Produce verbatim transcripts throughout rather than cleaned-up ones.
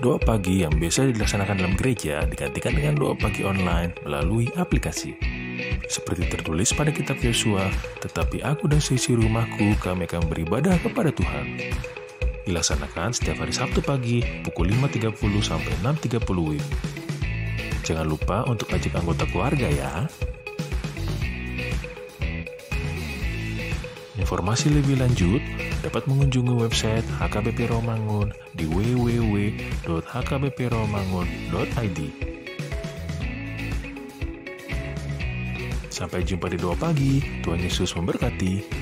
Doa pagi yang biasa dilaksanakan dalam gereja digantikan dengan doa pagi online melalui aplikasi. Seperti tertulis pada kitab Yosua, "Tetapi aku dan seisi rumahku, kami akan beribadah kepada Tuhan." Dilaksanakan setiap hari Sabtu pagi pukul lima tiga puluh sampai enam tiga puluh W I B. Jangan lupa untuk ajak anggota keluarga ya. Informasi lebih lanjut dapat mengunjungi website H K B P Rawamangun di w w w dot h k b p rawamangun dot i d. Sampai jumpa di Doa Pagi. Tuhan Yesus memberkati.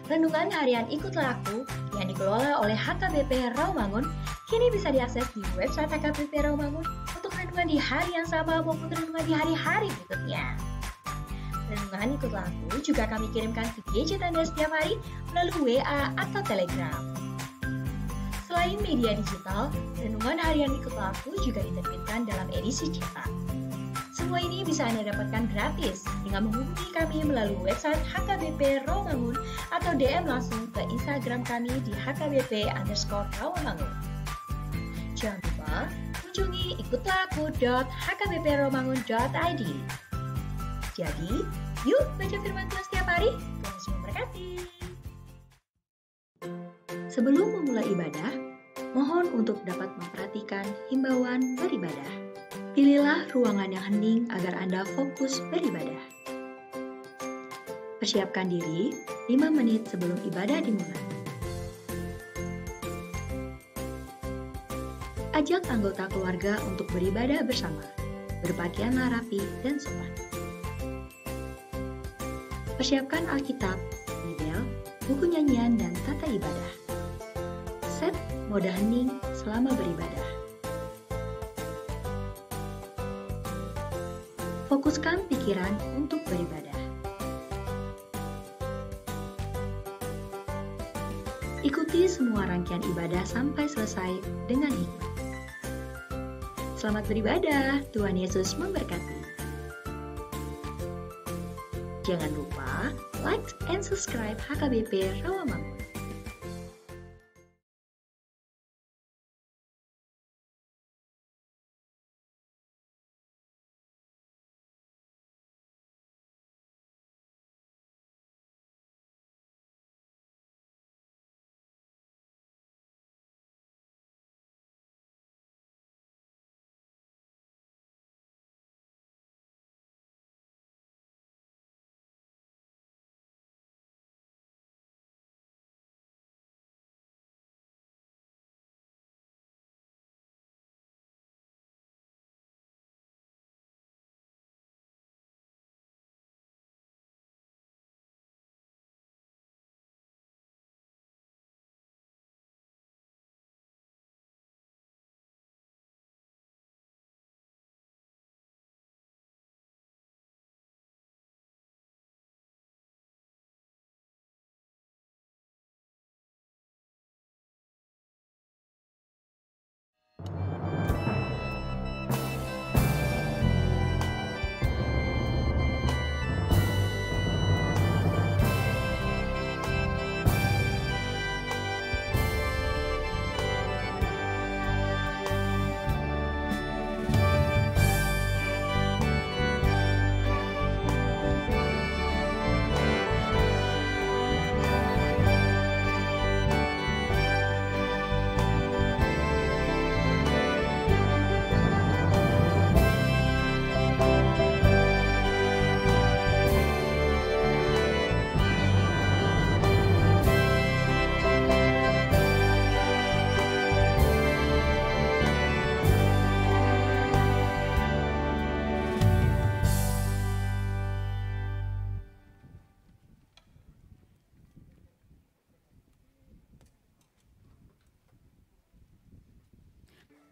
Renungan Harian Ikutlah Aku yang dikelola oleh H K B P Rawamangun kini bisa diakses di website H K B P Rawamangun untuk renungan di hari yang sama maupun renungan di hari-hari berikutnya. Renungan Ikutlah Aku juga kami kirimkan ke gadget Anda setiap hari melalui W A atau Telegram. Selain media digital, Renungan Harian Ikutlah Aku juga diterbitkan dalam edisi cetak. Semua ini bisa Anda dapatkan gratis dengan menghubungi kami melalui website H K B P Rawamangun atau D M langsung ke Instagram kami di H K B P underscore Rawamangun. Jangan lupa kunjungi ikutlah aku dot h k b p rawamangun dot i d. Jadi, yuk baca firman Tuhan setiap hari. Tuhan Yesus memberkati. Sebelum memulai ibadah, mohon untuk dapat memperhatikan himbauan beribadah. Pilihlah ruangan yang hening agar Anda fokus beribadah. Persiapkan diri lima menit sebelum ibadah dimulai. Ajak anggota keluarga untuk beribadah bersama. Berpakaianlah rapi dan sopan. Persiapkan Alkitab, Bibel, buku nyanyian, dan tata ibadah. Set mode hening selama beribadah. Fokuskan pikiran untuk beribadah. Ikuti semua rangkaian ibadah sampai selesai dengan hikmat. Selamat beribadah, Tuhan Yesus memberkati. Jangan lupa like and subscribe H K B P Rawamangun.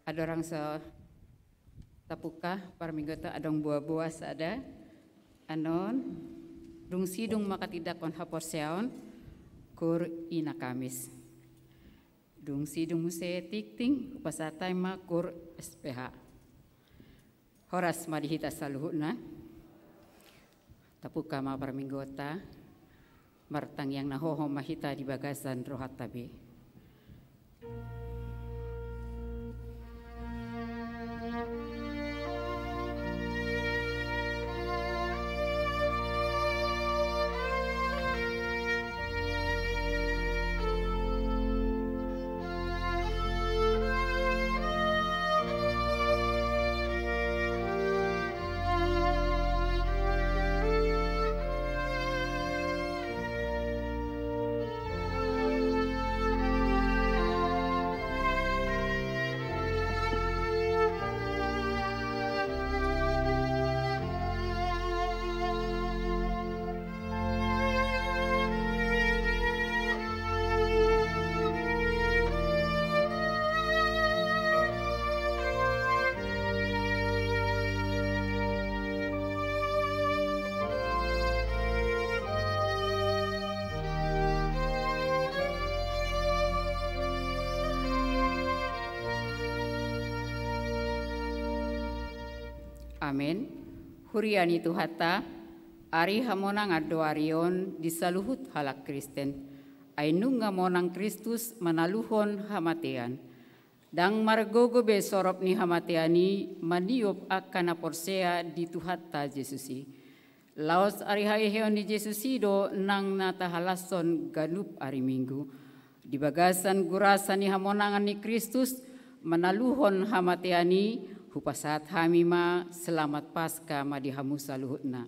Andorang so tapungka parmingguonta, adong boaboa sada. Annon, dung sidung manghatindanghon haporseaon, kur Ina Kamis. Dung sidung muse tingting, hupasahat hami ma kur S P H. Horas ma di hita saluhutna. Tapungka ma parmingguonta, martangiang na hohom ma hita di bagasan rohanta be. Amen. Huria ni Tuhanta, ari hamonangan do ari on di saluhut halak Kristen. Ai nunga monang Kristus manaluhon hamatean. Ndang margogo be sorop ni hamatean i maniop angka na porsea di Tuhanta Jesus i. Laos ari haheheon ni Jesus i do nang na tahalashon ganup ari Minggu. Di bagasan gurasa ni hamonangan ni Kristus manaluhon hamatean i, hupasahat hami ma selamat Paskah ma di hamu saluhutna.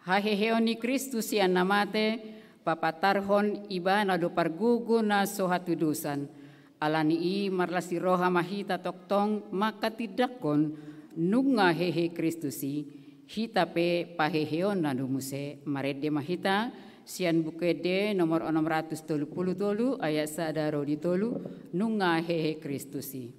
Haheheon ni Kristus sian na mate papatarhon Ibana do pargogo na so hatudosan. Ala ni i marlas ni roha ma hita tongtong manghatindanghon nunga hehe Kristus i, hita pe paheheonna do muse. Marende ma hita sian Buku Ende nomor onom ratus tolu pulu tolu, ayat sada ro di tolu, nunga hehe Kristus i.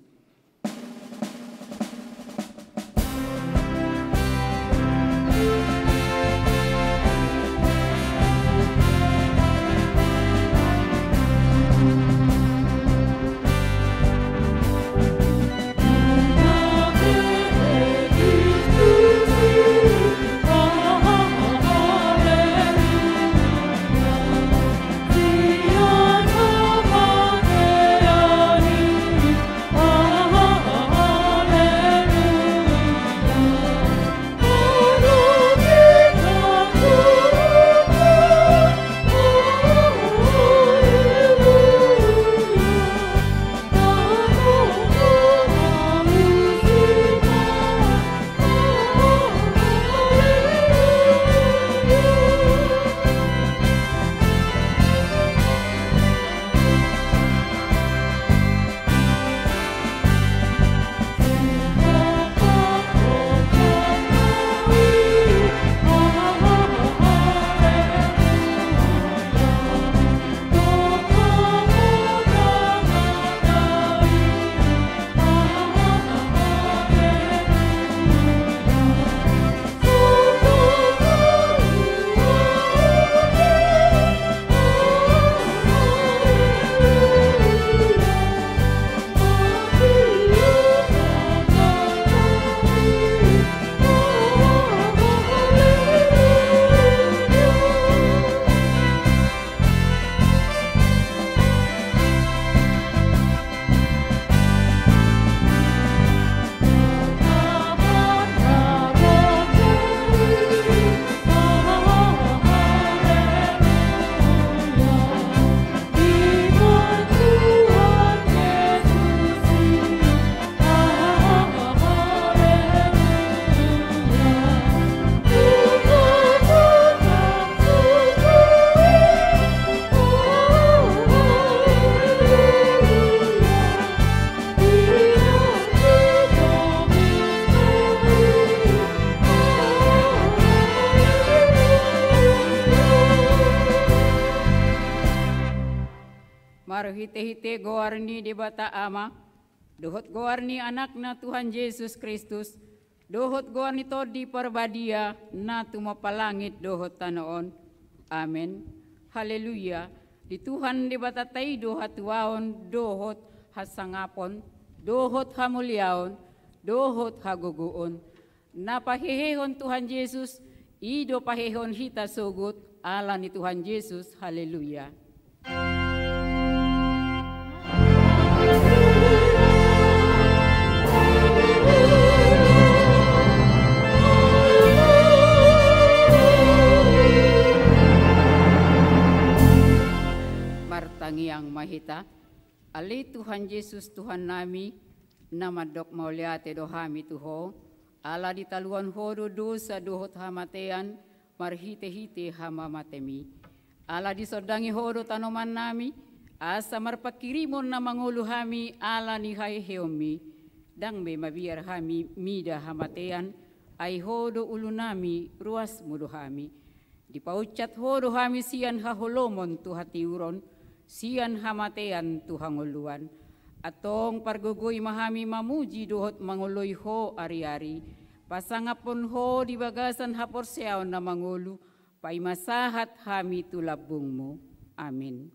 Marhitehite goar ni Debata Ama, dohot goar ni Anakna Tuhan Jesus Kristus, dohot goar ni Tondi Parbadia, na tumompa langit dohot tano on. Amen. Haleluya. Di Tuhan Debatanta i do hatuaon, dohot hasangapon, dohot hamuliaon, dohot hagogoon. Na pahehehon Tuhan Jesus, i do pahehehon hita sogot, ala ni Tuhan Jesus. Haleluya. Martangiang ma hita. Ale Tuhan Jesus, Tuhannami, na mandok mauliate do hami tu Ho, ala ditaluhon Ho do dosa dohot hamatean, marhitehite hamamatemi. Ala disondangi Ho do tanomannami, asa marpanghirimon na mangolu hami ala ni haheheonmi. Ndang be mabiar hami mida hamatean, ai Ho do ulunami, ruasmu do hami. Dipaunsat Ho do hami sian haholomon tu hatiuron, sian hamatean tu hangoluan. Antong pargogoi ma hami mamuji dohot mangoloi Ho ari-ari, pasangaphon Ho di bagasan haporseaon na mangolu, paima sahat hami tu lambungmu. Amin.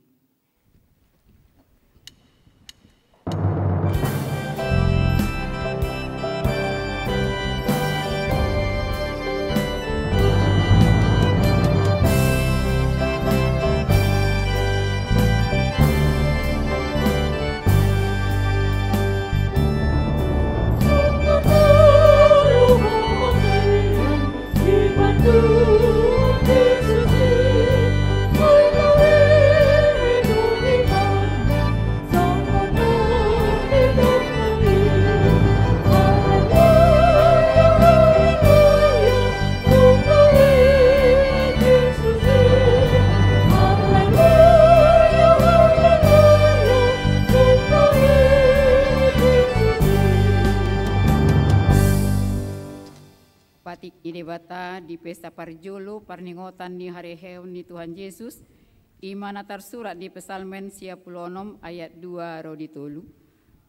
Patik ni Debata di pesta parjolo parningotan ni haheheon ni Tuhan Jesus, i ma na tarsurat di Psalmen sia pulu onom ayat dua ro di tolu.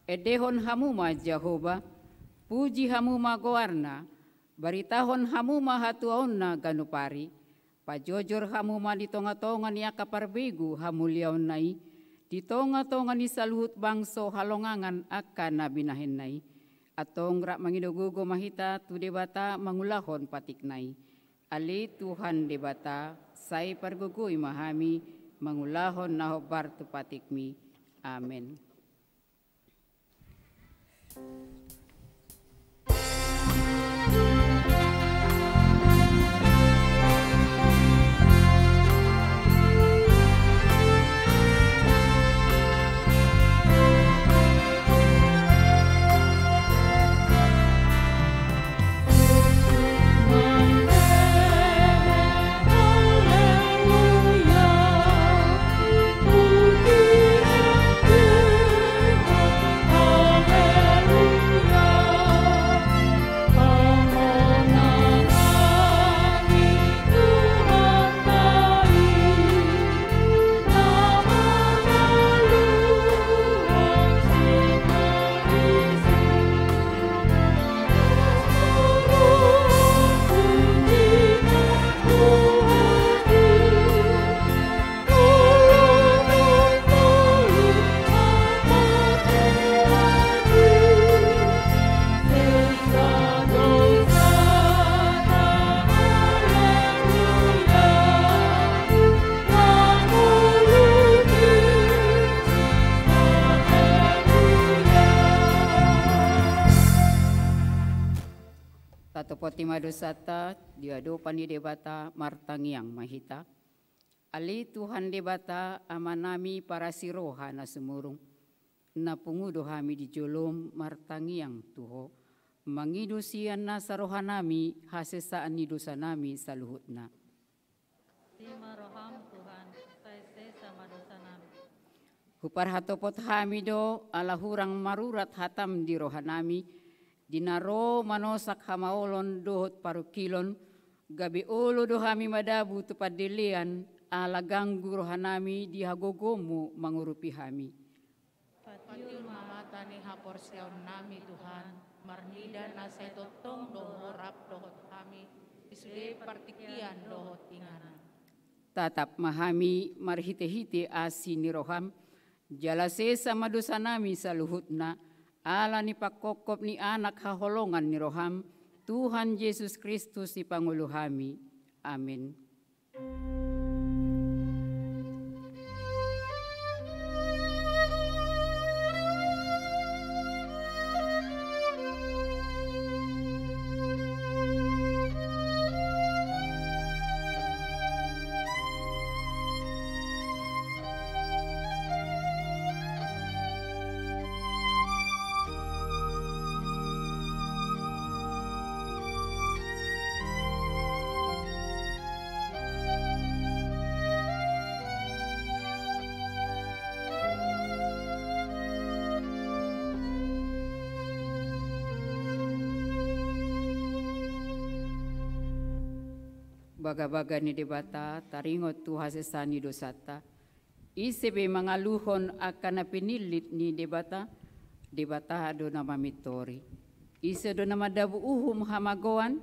Endehon hamu ma Jahowa, puji hamu ma goarna, baritahon hamu ma hatuaonna ganup ari, pajojor hamu ma di tonga-tonga ni angka parbegu hamuliaonna i, di tonga-tonga ni saluhut bangso halongangan angka na binahenna i. Antong rap mangido gogo ma hita tu Debata mangulahon patikna i. Ale Tuhan Debata, sai pargogoi ma hami mangulahon na hombar tu patikmi. Amen. Tatopoti ma dosanta di adopan ni Debata, martangiang ma hita. Ale Tuhan Debata, Amanami parasi roha na sumurung, na pungu do hami di jolom martangiang tu Ho, mangido sian nasa rohanami hasesaan ni dosanami saluhutna. Sima roham Tuhan, sai sesa ma dosanami. Huparhatopot hami do ala hurang marurat hatam di rohanami, di na ro manosak hamaolon dohot parungkilon, gabe olo do hami madabu tu pandelean, ala ganggu rohanami di hagogoonmu mangurupi hami. Patihon ma mata ni haporseaonnami Tuhan, marnida na sai tongtong do Ho rap dohot hami, di sude partingkian dohot inganan. Tatap ma hami marhitehite asi ni roham, jala sesa ma dosanami saluhutna, ala ni pangkophop ni Anak haholongan ni roham, Tuhan Jesus Kristus Sipangolu hami. Amen. Bagabaga ni Debata, taringot tu hasesaan ni dosanta. Ise pe mangaluhon angka na pinillit ni Debata, Debata do na mamintori. Ise do na mandabu uhum hamagoan,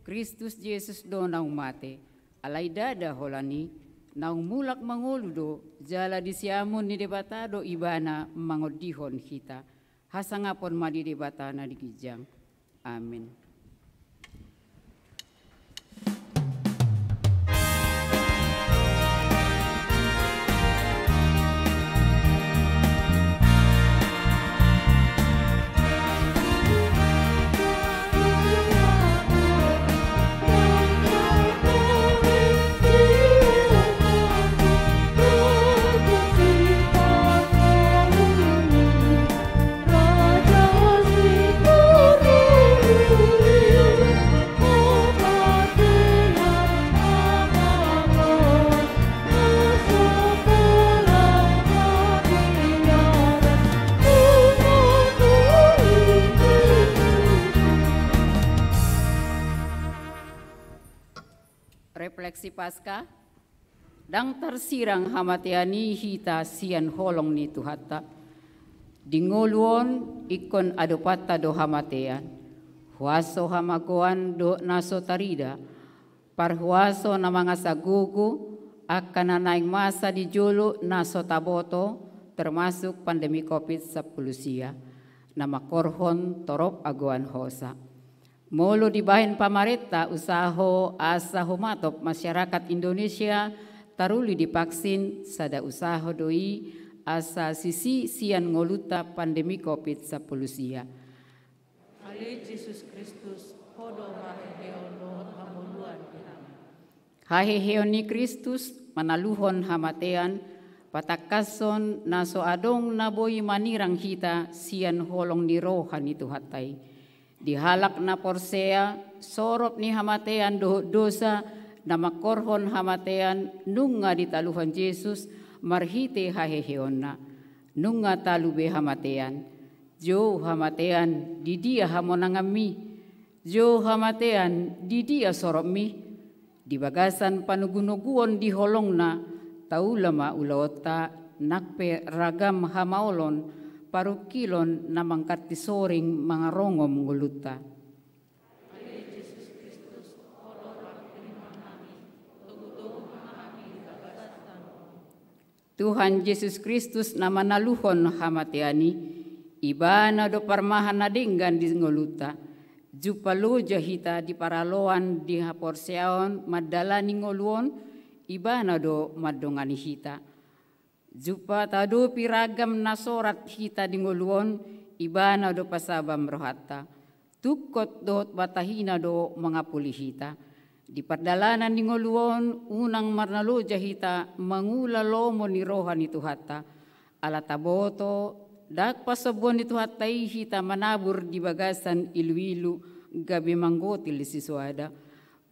Kristus Jesus do naung mate. Alai ndada holan i, naung mulak mangolu do, jala di siamun ni Debata do Ibana mangondihon hita. Hasangapon ma di Debata na di ginjang. Amen. Refleksi Paskah. Ndang tarsirang hamatean i hita sian holong ni Tuhanta. Di ngolu on ingkon adopanta do hamatean, huaso hamagoan dohot na so tarida, parhuaso na mangasa gogo, angka na naeng masa di jolo na so taboto, termasuk pandemi covid sampulu sia, na mangkorhon torop agoan hosa. Molo dibahen pamarenta usaho asa humatop masyarakat Indonesia taruli divaksin, sada usaho do i asa sisi sian ngolunta pandemi covid sampulu sia. Ale Jesus Kristus, Ho do haheheon dohot hangoluan di hami. Haheheon ni Kristus manaluhon hamatean, patangkashon na so adong na boi manirang hita sian holong ni roha ni Tuhanta i. Di halak na porsea, sorop ni hamatean dohot dosa na mangkorhon hamatean nunga ditaluhon Jesus marhite haheheonna. Nunga talu be hamatean. Jou hamatean, di dia hamonanganmi? Jou hamatean, di dia soropmi? Di bagasan panugunuguon di holongna, taula ma ulaonta, nang pe ragam hamaolon, parungkilon na mangganti soring mangarongom ngolunta. Tuhan Jesus Kristus na manaluhon hamatean i, Ibana do parmahan na denggan di ngolunta. Jumpa loja hita di paraloan di haporseaon mandalani ngolu on, Ibana do mandongani hita. Jumpa tadopi ragam na sorat hita di ngolu on, Ibana do pasabam rohanta. Tungkot dohot batahina do mangapuli hita. Di pardalanan ni ngolu on, unang marnaloja hita mangula lomo ni roha ni Tuhanta. Ala taboto, ndang pasombuon ni Tuhanta i hita manabur di bagasan iluilu gabe manggotil sisoada.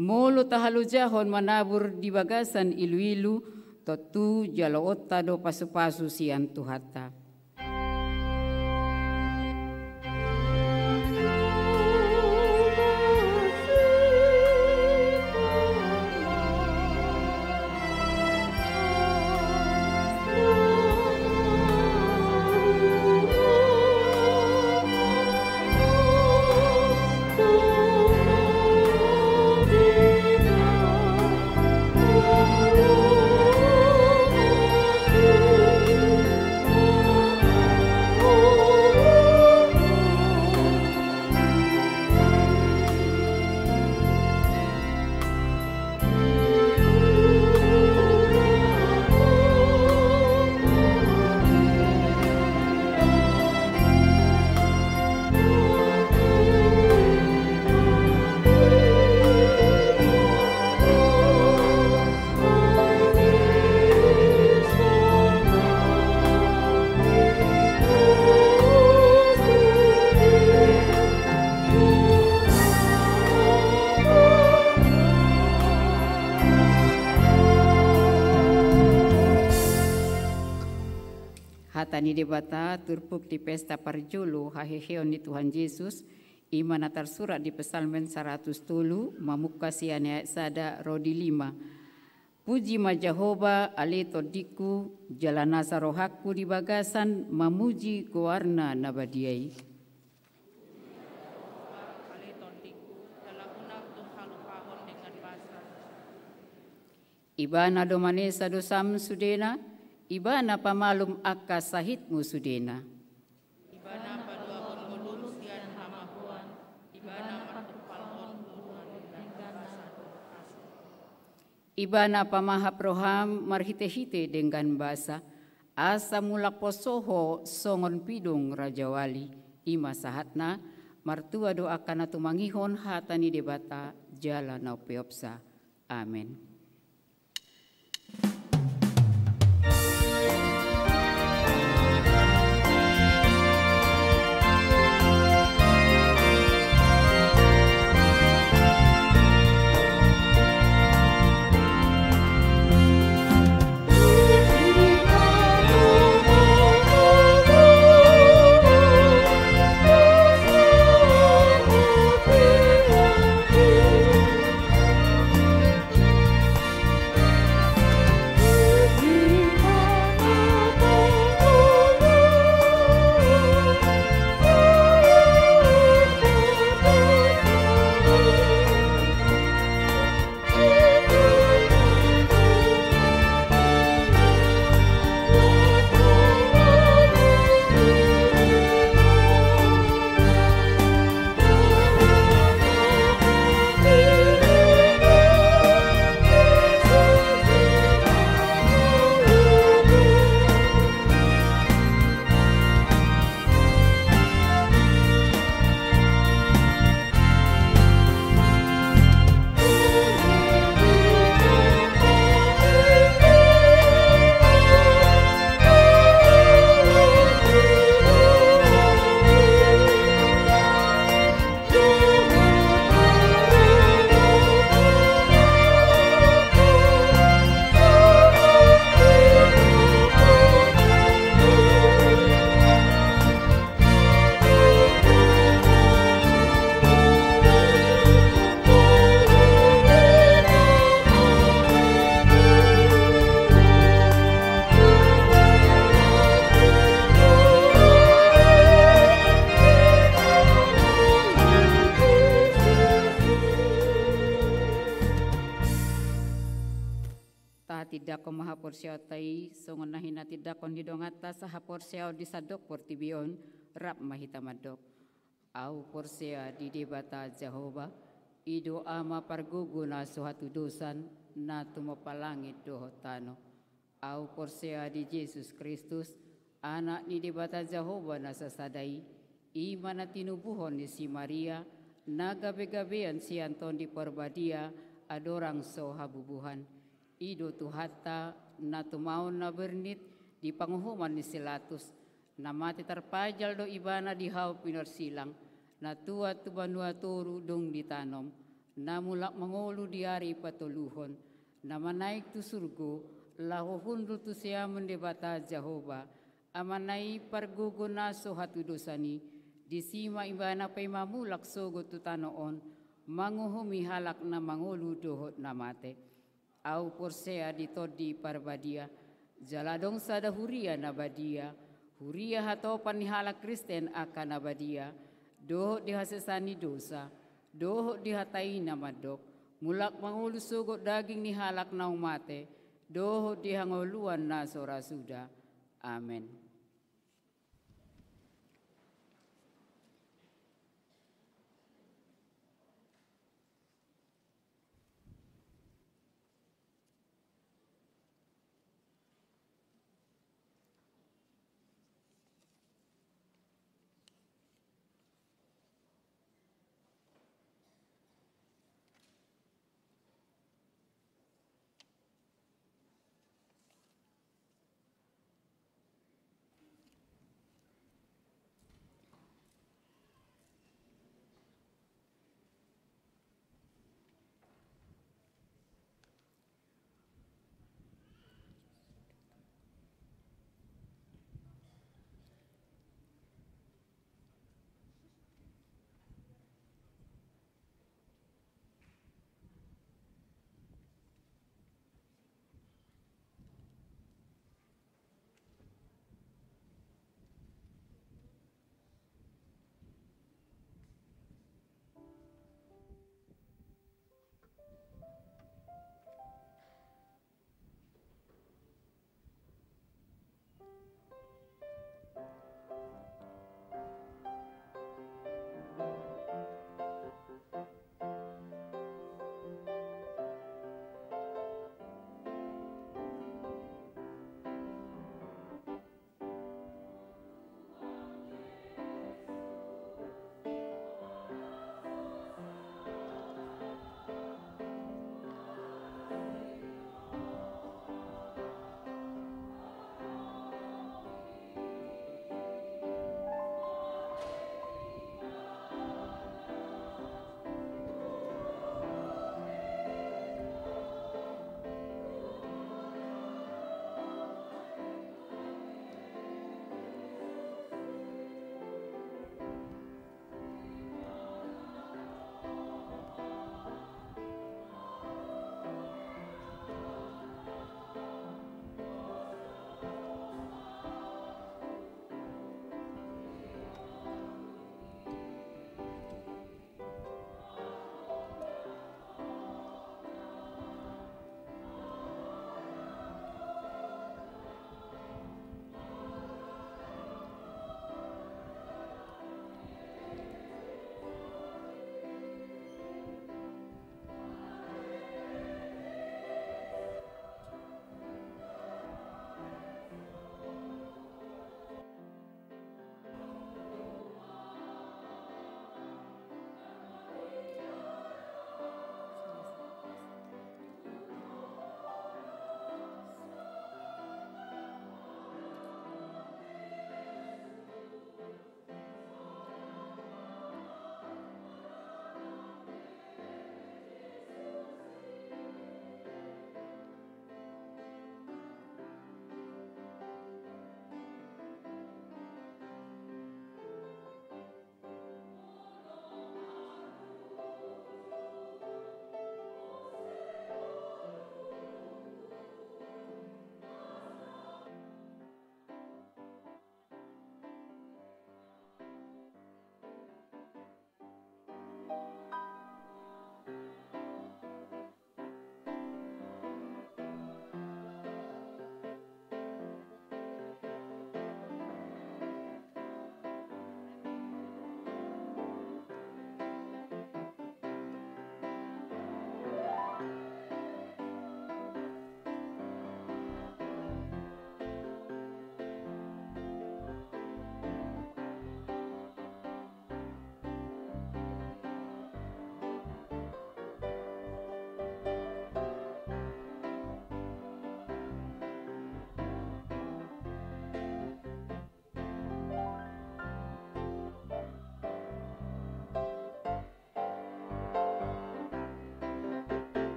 Molo tahalojahon manabur di bagasan iluilu, tontu jaloonta do pasupasu sian Tuhanta. Debata turpuk di pesta parjolo haheheon ni Tuhan Jesus, i ma na tarsurat di Psalmen saratus tolu, mamungka sian ayat sada ro di lima. Puji ma Jahowa, ale tondingku, jala nasa rohangku di bagasan mamuji goarna na badia i. Ibana do manesa dosam sudena, ibana pamalum angka sahitmu sudena. Ibana paluahon ngolum sian hamagoan, ibana martumpalhon hurungan denggan na so asing. Ibana pamahap roham marhitehite denggan basa, asa mulak poso ho songon pidong rajawali, i ma sahatna. Martua do angka na tumangihon hata ni Debata jala na umpeopsa. Amen. Tahatindangkon ma haporseaonta i, songon na hinatindangkon ni donganta sahaporseaon di sandok portibi on. Rap ma hita mandok. Ahu porsea di Debata Jahowa, i do Ama pargogo na so hatudosan, na tumompa langit dohot tano. Ahu porsea di Jesus Kristus, Anak ni Debata Jahowa na sasada i, i ma na tinubuhon ni si Maria, na gabegabean sian Tondi Parbadia, andorang so habubuhan. I do Tuhanta, na tumaon na bernit di panguhuman ni si Latus, na mate tarpajal do Ibana di hau pinorsilang, na tuat tu banua toru dung ditanom, na mulak mangolu di ari patoluhon, na manaek tu surgo, laho hundul tu siamun Debata Jahowa, Amana i pargogo na so hatudosan i, disi ma Ibana paima mulak sogot tu tano on, manguhumi halak na mangolu dohot na mate. Ahu porsea di Tondi Parbadia, jala adong sada huria na badia, huria hatopan ni halak Kristen angka na badia, dohot di hasesaan ni dosa, dohot di hata i na mandok, mulak mangolu sogot daging ni halak naung mate, dohot di hangoluan na so ra suda. Amen.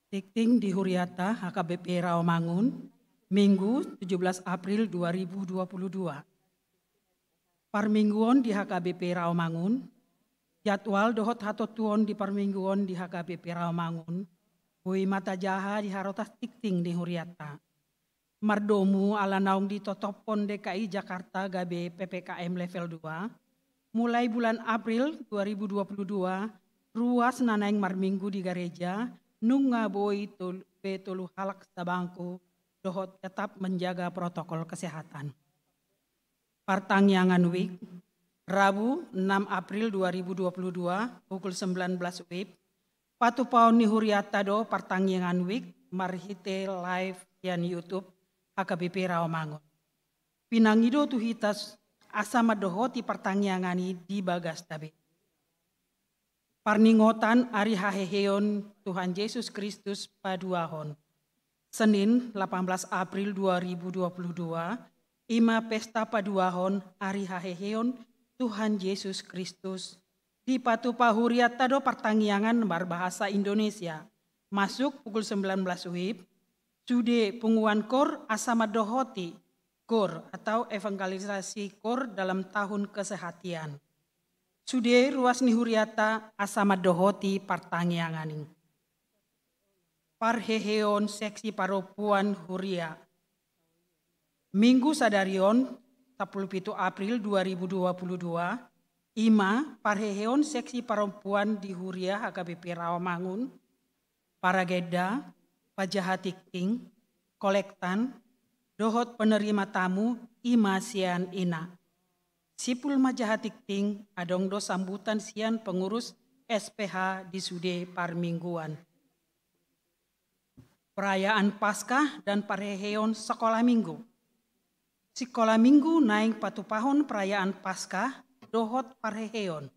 Tingting di huriata H K B P Rawamangun, Minggu tujuh belas April dua ribu dua puluh dua. Parmingguon di H K B P Rawamangun. Jadwal dohot hatontuon di parmingguon di H K B P Rawamangun boi ma tajaha di harotas tingting ni huriata. Mardomu ala naung ditotophon D K I Jakarta gabe P P K M level dua, mulai bulan April dua ribu dua puluh dua, ruas na naeng marminggu di gareja nunga boi tol-, be tolu halak sabangku dohot tetap menjaga protokol kesehatan. Partangiangan WIB, Rabu enam April dua ribu dua puluh dua, pukul sembilan belas WIB, patupaon ni huriata do partangiangan WIB marhite live sian YouTube H K B P Rawamangun. Pinangido tu hita asa mandohoti partangiangan i di bagasta be. Parningotan ari haheheon Tuhan Jesus Kristus paduahon. Senin, delapan belas April dua ribu dua puluh dua, i ma pesta paduahon ari haheheon Tuhan Jesus Kristus. Dipatupa huriata do partangiangan marbahasa Indonesia. Masuk pukul sembilan belas WIB, sude punguan KOR asa mandohoti KOR atau evangelisasi KOR dalam tahun kesehatian. Sude ruas ni huriata asa mandohoti partangiangan i. Parheheon seksi parompuan huria. Minggu sadari on, sampulu pitu April dua ribu dua puluh dua, i ma parheheon seksi parompuan di huria H K B P Rawamangun, paragenda, pajaha tingting, kolektan, dohot penerima tamu i ma sian ina. Simpul ma jaha tingting, adong do sambutan sian pengurus S P H di sude parmingguan. Perayaan Paskah dan parheheon sekolah minggu. Sikola minggu naeng patupahon perayaan Paskah dohot parheheon.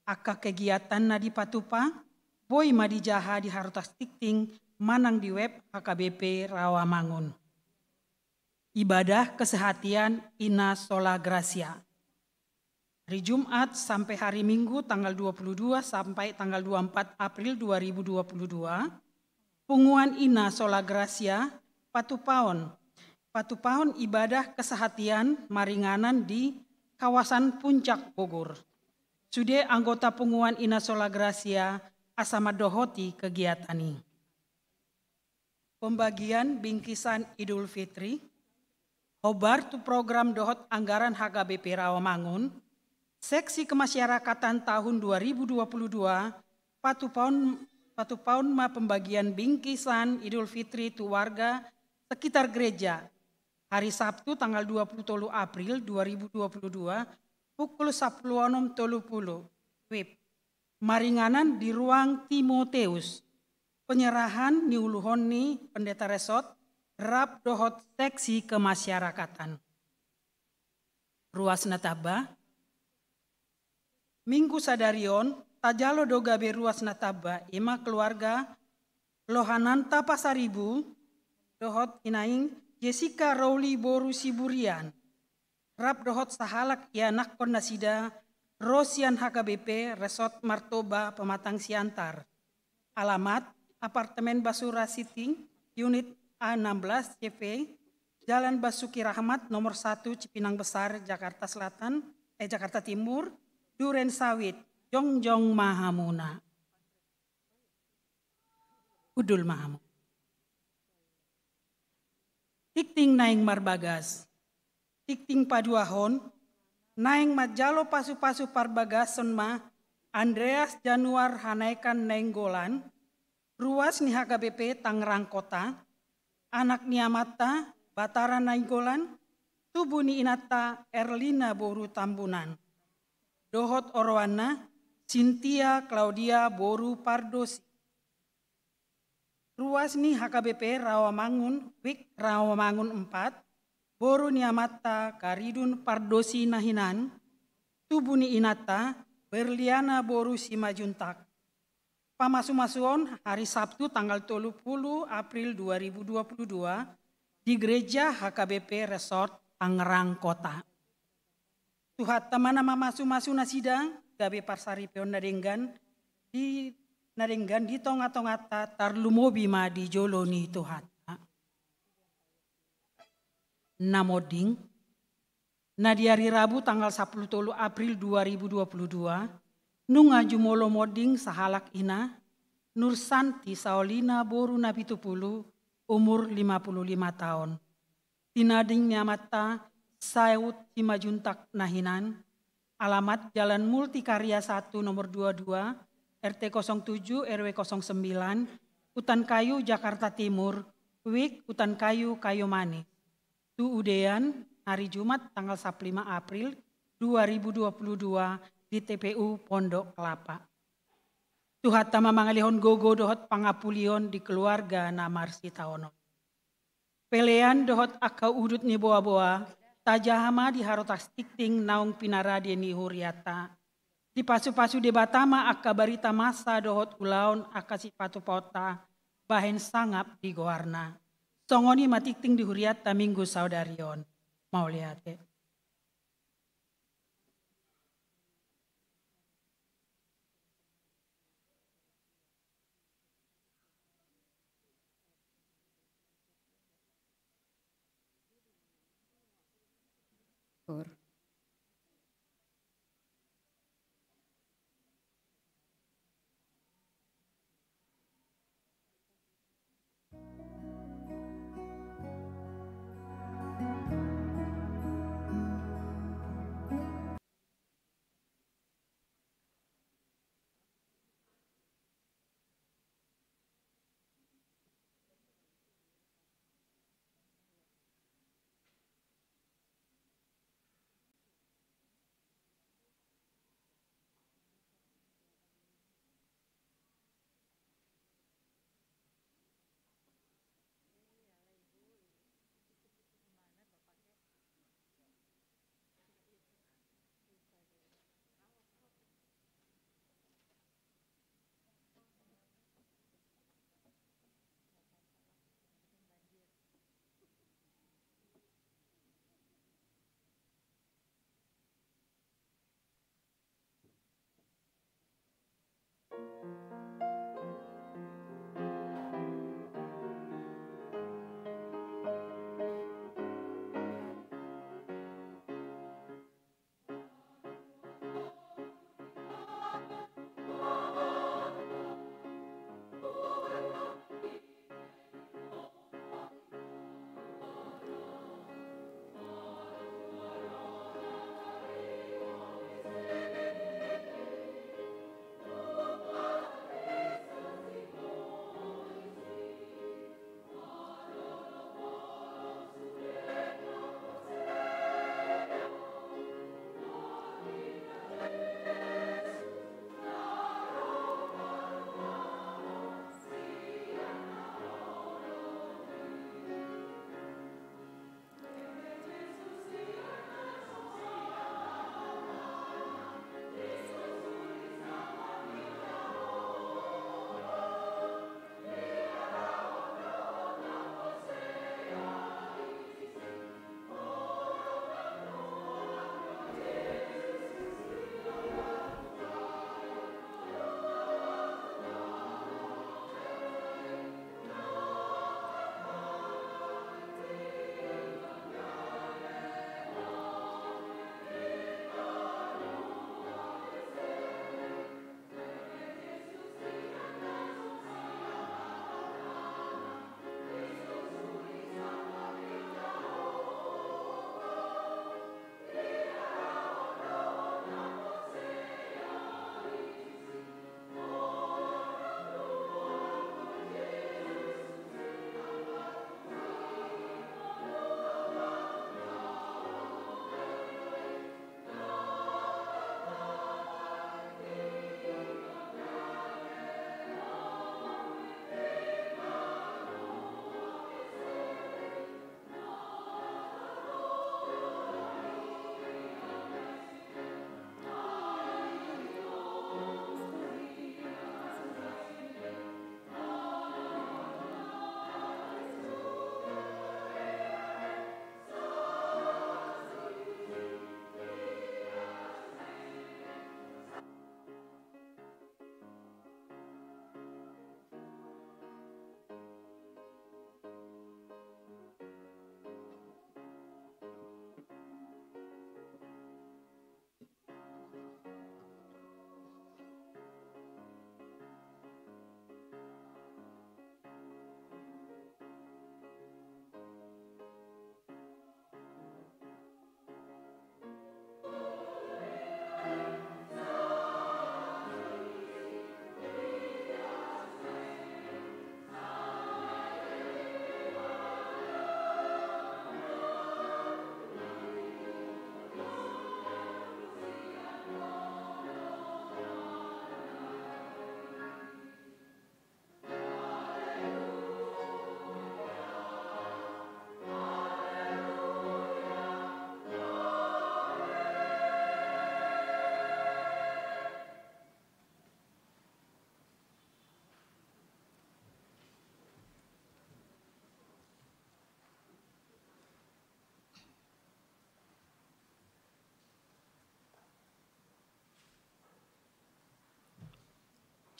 Angka kegiatan na dipatupa boi ma dijaha di harotas tingting manang di web H K B P Rawamangun. Ibadah kesehatian Ina Sola Gracia. Hari Jumat sampai hari Minggu tanggal dua puluh dua sampai tanggal dua puluh empat April dua ribu dua puluh dua, punguan Ina Sola Gracia patupaon, patupaon ibadah kesehatian maringanan di kawasan Puncak Bogor. Sude anggota punguan Ina Sola Gracia asa mandohoti kegiatan i. Pembagian bingkisan Idul Fitri. Hombar tu program dohot anggaran H K B P Rawamangun, seksi kemasyarakatan tahun dua ribu dua puluh dua, patupaon, patupaon ma pembagian bingkisan Idul Fitri tu warga sekitar gereja, hari Sabtu tanggal dua puluh tolu April dua ribu dua puluh dua, pukul sampulu onom tolu puluh WIB. Maringanan di ruang Timoteus. Penyerahan niuluhon ni Pendeta Resort rap dohot seksi kemasyarakatan. Ruas na tamba. Minggu sadari on, tajalo do gabe ruas na tamba, i ma keluarga Lohananta Pasaribu dohot inaing Jessica Rowley boru Siburian. Rap dohot sahalak ianakhon nasida ro sian H K B P Resort Martoba Pematang Siantar. Alamat, apartemen Basura City, unit A enam belas C V, Jalan Basuki Rahmat nomor satu, Cipinang Besar, Jakarta Selatan, eh, Jakarta Timur, Duren Sawit, jongjong ma hamuna. Hundul ma hamu. Tingting naeng marbagas. Tingting paduahon, naeng manjalo pasupasu parbagason ma Andreas Januar Hanaekan Nainggolan, ruas ni H K B P Tangerang Kota, anak ni amanta Batara Nainggolan, tubu ni inanta Erlina boru Tambunan. Dohot oroanna Sintia Claudia boru Pardosi. Ruas ni H K B P Rawamangun, WIB Rawamangun empat, boru ni amanta Karidun Pardosi na hinan, tubu ni inanta Berliana boru Simanjuntak. Pamasumasuon hari Sabtu tanggal tolu puluh April dua ribu dua puluh dua di Gereja H K B P Resort Tangerang Kota. Tuhanta ma na mamasumasu nasida gabe parsaripeon na denggan di na denggan di tonga-tonganta, tarlumobi ma di jolo ni Tuhanta. Na monding, na di ari Rabu tanggal sampulu tolu April dua ribu dua puluh dua, nunga jumolo monding sahalak ina, Nur Santi Saolina boru Napitupulu, umur lima puluh lima taon. Tinading ni amanta Saud Simanjuntak na hinan, alamat Jalan Multikarya satu nomor dua dua, R T kosong tujuh, R W kosong sembilan, Utan Kayu, Jakarta Timur, WIK Utan Kayu, Kayu Manis. Tu udean, hari Jumat tanggal sampulu lima April dua ribu dua puluh dua di T P U Pondok Kelapa. Tuhanta ma mangalehon gogo dohot pangampulion di keluarga na marsitaonon. Pelean dohot angka udut ni boa-boa, tajaha ma di harotas tingting naung pinarade ni hurianta. Dipasu-pasu Debata ma angka barita masa dohot ulaon angka sipatupaonta, bahen sangap di goarna. Songon i ma tingting di hurianta Minggu saudari on. Mauliate.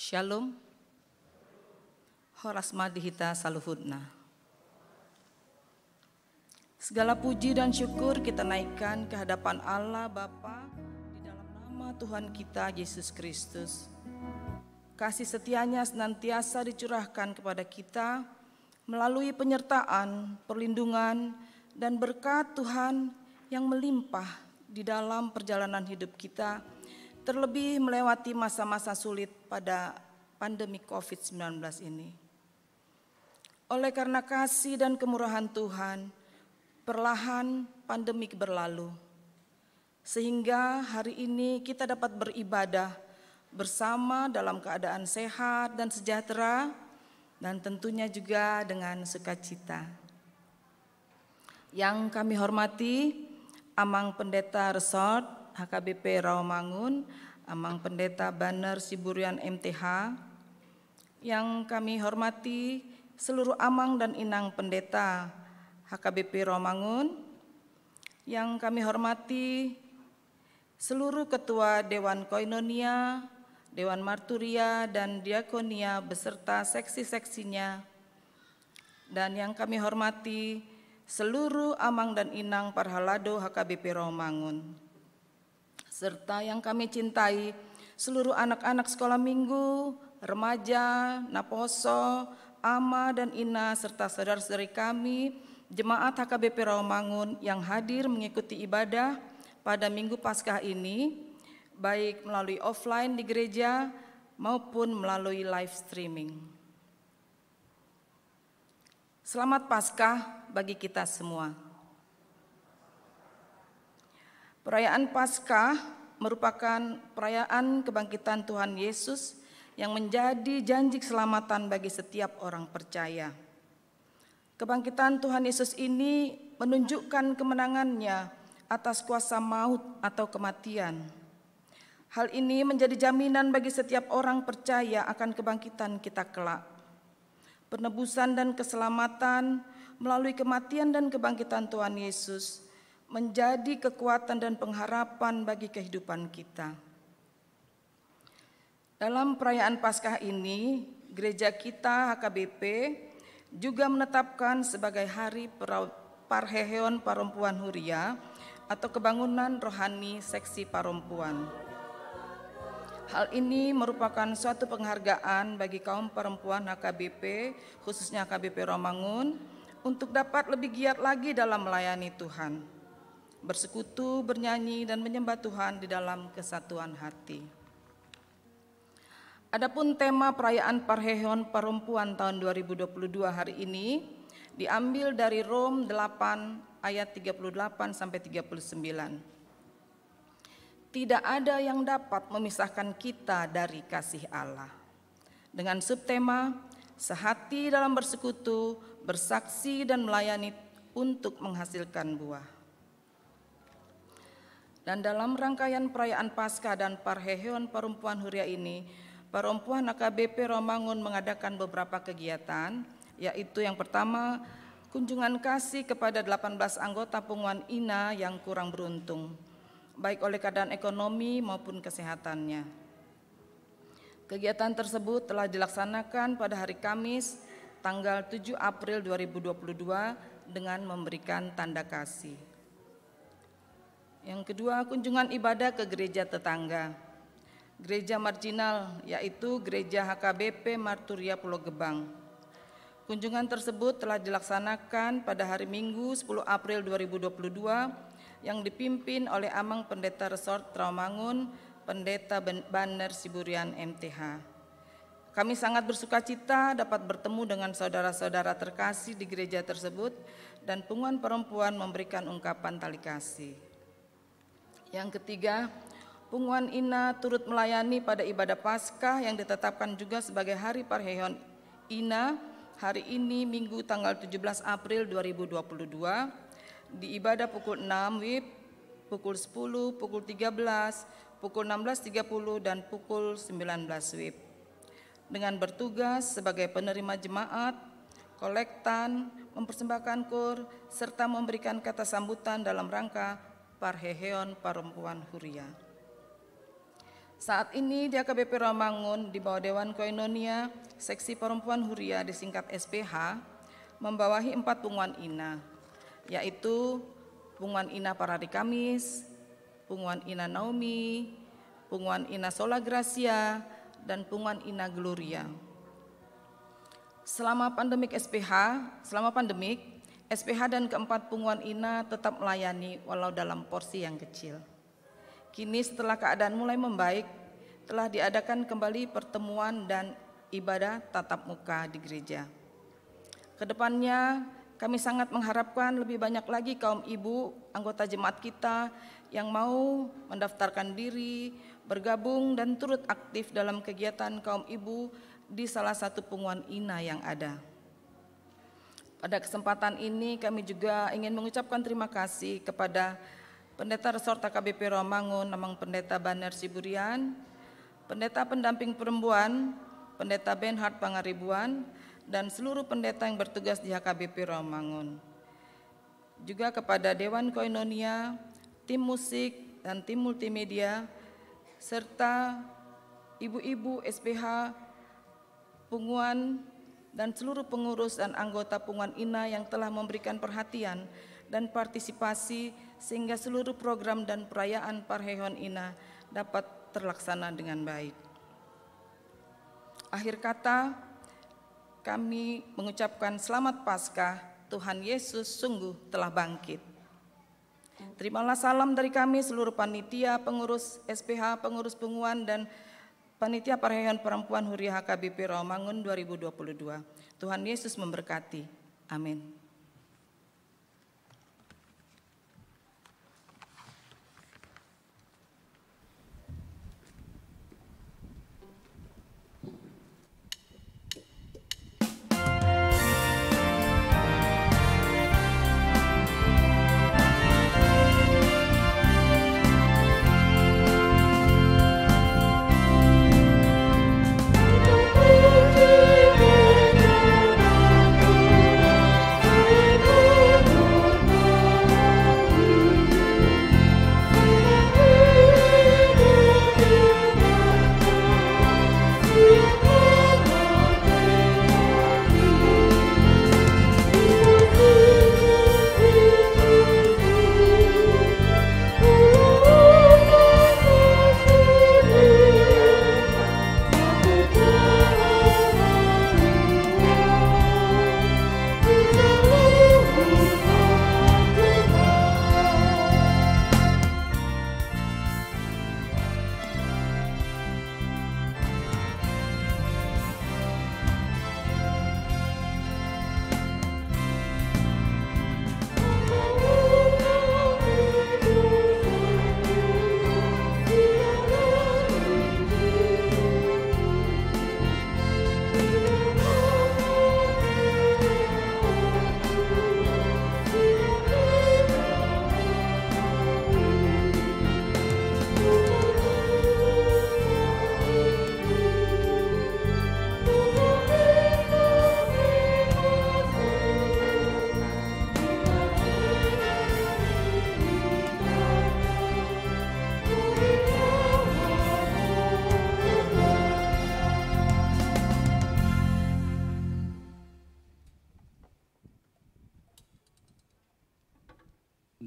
Shalom. Horas ma di hita saluhutna. Segala puji dan syukur kita naikkan ke hadapan Allah Bapa di dalam nama Tuhan kita Yesus Kristus. Kasih setia-Nya senantiasa dicurahkan kepada kita melalui penyertaan, perlindungan, dan berkat Tuhan yang melimpah di dalam perjalanan hidup kita, terlebih melewati masa-masa sulit pada pandemi covid sembilan belas ini. Oleh karena kasih dan kemurahan Tuhan, perlahan pandemi berlalu. Sehingga hari ini kita dapat beribadah bersama dalam keadaan sehat dan sejahtera, dan tentunya juga dengan sukacita. Yang kami hormati Amang Pendeta Resort H K B P Rawamangun, Amang Pendeta Banner Siburian M T H, yang kami hormati seluruh Amang dan Inang Pendeta H K B P Rawamangun, yang kami hormati seluruh Ketua Dewan Koinonia, Dewan Marturia, dan Diakonia beserta seksi-seksinya, dan yang kami hormati seluruh Amang dan Inang Parhalado H K B P Rawamangun, serta yang kami cintai seluruh anak-anak sekolah minggu, remaja, naposo, ama dan ina, serta saudara-saudari kami, jemaat H K B P Rawamangun yang hadir mengikuti ibadah pada Minggu Paskah ini, baik melalui offline di gereja maupun melalui live streaming. Selamat Paskah bagi kita semua. Perayaan Paskah merupakan perayaan kebangkitan Tuhan Yesus yang menjadi janji keselamatan bagi setiap orang percaya. Kebangkitan Tuhan Yesus ini menunjukkan kemenangan-Nya atas kuasa maut atau kematian. Hal ini menjadi jaminan bagi setiap orang percaya akan kebangkitan kita kelak. Penebusan dan keselamatan melalui kematian dan kebangkitan Tuhan Yesus menjadi kekuatan dan pengharapan bagi kehidupan kita. Dalam perayaan Paskah ini, gereja kita H K B P juga menetapkan sebagai hari pera-, Parheheon Parompuan Huria atau kebangunan rohani seksi parompuan. Hal ini merupakan suatu penghargaan bagi kaum perempuan H K B P, khususnya H K B P Rawamangun, untuk dapat lebih giat lagi dalam melayani Tuhan, bersekutu, bernyanyi, dan menyembah Tuhan di dalam kesatuan hati. Adapun tema perayaan Parheheon Parompuan tahun dua ribu dua puluh dua hari ini diambil dari Rom delapan ayat tiga puluh delapan sampai tiga puluh sembilan. Tidak ada yang dapat memisahkan kita dari kasih Allah. Dengan subtema, sehati dalam bersekutu, bersaksi dan melayani untuk menghasilkan buah. Dan dalam rangkaian perayaan Paskah dan Parheheon Parompuan Huria ini, Parompuan H K B P Rawamangun mengadakan beberapa kegiatan, yaitu yang pertama, kunjungan kasih kepada delapan belas anggota Punguan Ina yang kurang beruntung, baik oleh keadaan ekonomi maupun kesehatannya. Kegiatan tersebut telah dilaksanakan pada hari Kamis, tanggal tujuh April dua ribu dua puluh dua, dengan memberikan tanda kasih. Yang kedua, kunjungan ibadah ke gereja tetangga. Gereja marginal, yaitu Gereja H K B P Marturia Pulo Gebang. Kunjungan tersebut telah dilaksanakan pada hari Minggu, sepuluh April dua ribu dua puluh dua, yang dipimpin oleh Amang Pendeta Resort Rawamangun, Pendeta Ben-, Banner Siburian M T H. Kami sangat bersukacita dapat bertemu dengan saudara-saudara terkasih di gereja tersebut, dan Punguan Perempuan memberikan ungkapan tali kasih. Yang ketiga, Punguan Ina turut melayani pada ibadah Paskah yang ditetapkan juga sebagai hari Parheheon Ina, hari ini, Minggu, tanggal tujuh belas April dua ribu dua puluh dua, di ibadah pukul enam wib, pukul sepuluh, pukul tiga belas, pukul enam belas tiga puluh, dan pukul sembilan belas wib, dengan bertugas sebagai penerima jemaat, kolektan, mempersembahkan kur, serta memberikan kata sambutan dalam rangka Parheheon Parompuan Huria. Saat ini di H K B P Rawamangun di bawah Dewan Koinonia, Seksi Perempuan Huria disingkat S P H, membawahi empat punguan ina, yaitu Punguan Ina Parari Kamis, Punguan Ina Naomi, Punguan Ina Sola Gracia, dan Punguan Ina Gloria. Selama pandemik S P H, selama pandemik, S P H dan keempat punguan ina tetap melayani walau dalam porsi yang kecil. Kini setelah keadaan mulai membaik, telah diadakan kembali pertemuan dan ibadah tatap muka di gereja. Kedepannya, kami sangat mengharapkan lebih banyak lagi kaum ibu, anggota jemaat kita yang mau mendaftarkan diri, bergabung dan turut aktif dalam kegiatan kaum ibu di salah satu punguan ina yang ada. Pada kesempatan ini kami juga ingin mengucapkan terima kasih kepada Pendeta Resort H K B P Rawamangun, Amang Pendeta Banner Siburian, Pendeta Pendamping Perempuan, Pendeta Bernhard Pangaribuan, dan seluruh pendeta yang bertugas di H K B P Rawamangun. Juga kepada Dewan Koinonia, tim musik, dan tim multimedia, serta ibu-ibu S P H, punguan, dan seluruh pengurus dan anggota punguan ina yang telah memberikan perhatian dan partisipasi sehingga seluruh program dan perayaan parheheon ina dapat terlaksana dengan baik. Akhir kata, kami mengucapkan selamat Paskah, Tuhan Yesus sungguh telah bangkit. Terimalah salam dari kami seluruh panitia, pengurus S P H, pengurus punguan, dan panitia parheheon perempuan Huria H K B P Rawamangun dua ribu dua puluh dua. Tuhan Yesus memberkati. Amin.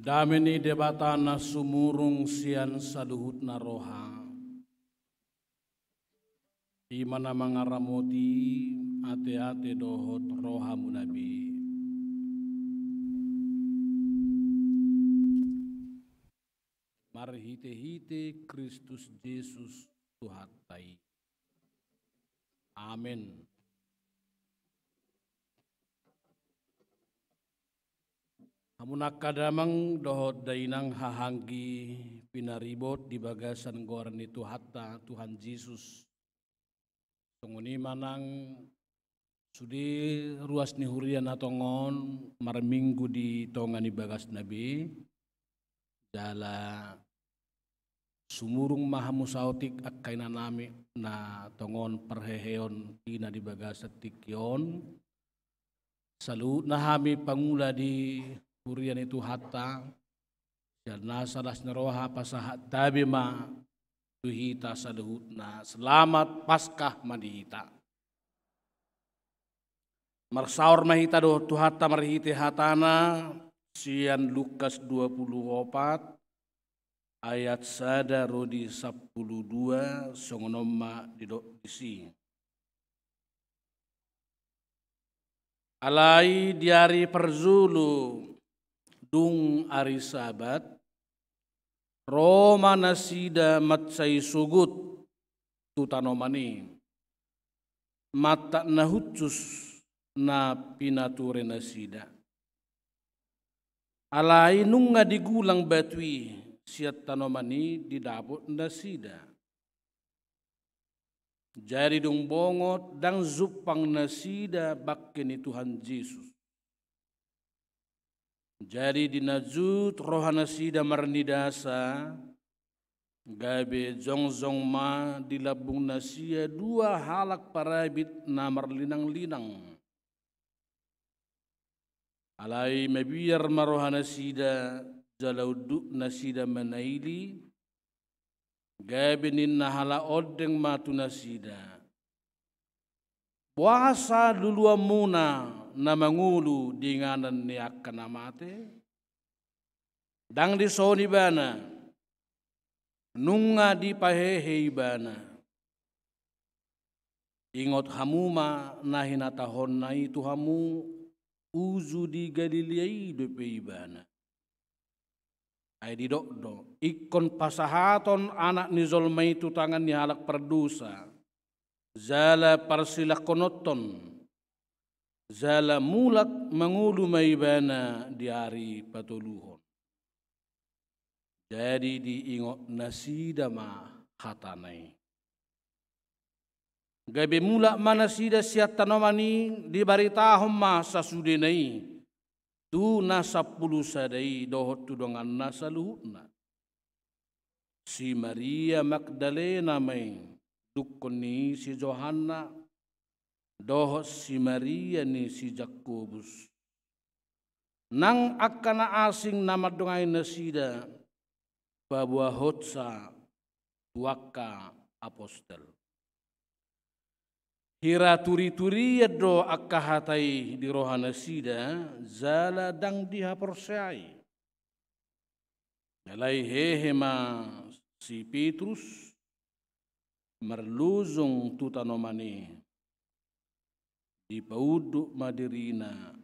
Dame ni Debata na sumurung sian saluhutna roha, i ma na mangaramoti ateate dohot rohamuna be. Marhitehite Kristus Jesus Tuhanta i. Amen. Hamu angka damang dohot dainang, hahaanggi pinaribot di bagasan goar ni Tuhanta, Tuhan Jesus. Songon i ma nang sude ruas ni huria na tongon marminggu di tonga ni bagasna be, jala sumurung ma hamu saotik angka inanami na tongon parheheon ina di bagasan tingki on. Saluhutna hami pangula di huria ni Tuhanta, sian nasa las ni roha pasahat tabe ma tu hita saluhutna. Selamat Paskah ma di hita. Marsaor ma hita dohot Tuhanta marhite hatana, sian Lukas dua pulu opat, ayat sada ro di sampulu dua, songon on ma didok disi. Alai di ari parjolo dung ari Sabat, ro ma nasida mansai sogot tu tanoman i, mantak na hushus na pinature nasida. Alai nunga digulang batu i sian tanoman i didapot nasida. Jadi dung bongot, ndang jumpang nasida bangke ni Tuhan Jesus. Jadi di na jut roha nasida marnidasa, gabe jongjong ma di lambung nasida dua halak parabit na marlinang-linang. Alai mabiar ma roha nasida, jala unduk nasida manaili, gabe ninna halak ondeng ma tu nasida: Boasa luluanmuna na mangolu di inganan ni angka na mate? Ndang dison ibana, nunga dipahehe ibana. Ingot hamu ma na hinatahonna i tu hamu, uju di Galilea i dope ibana. Ai didok do: Ingkon pasahathon Anak ni jolma i tu tangan ni halak pardosa, jala parsilangkononhon, jala mulak mangolu ma ibana di ari patoluhon. Jadi diingot nasida ma hatana i. Gabe mulak ma nasida sian tanoman i, dibaritahon ma sasudena i tu na sampulu sada i dohot tu donganna saluhutna. Si Maria Magdalena ma i, dungkon ni si Johanna, dohot si Maria ni si Jakobus. Nang angka na asing na mandongani nasida, paboahonsa tu angka apostel. Hira turi-turian do angka hata i di roha nasida, jala ndang dihaporseai. Alai hehe ma si Petrus marlujung tu tanoman i. Dipaunduk ma dirina.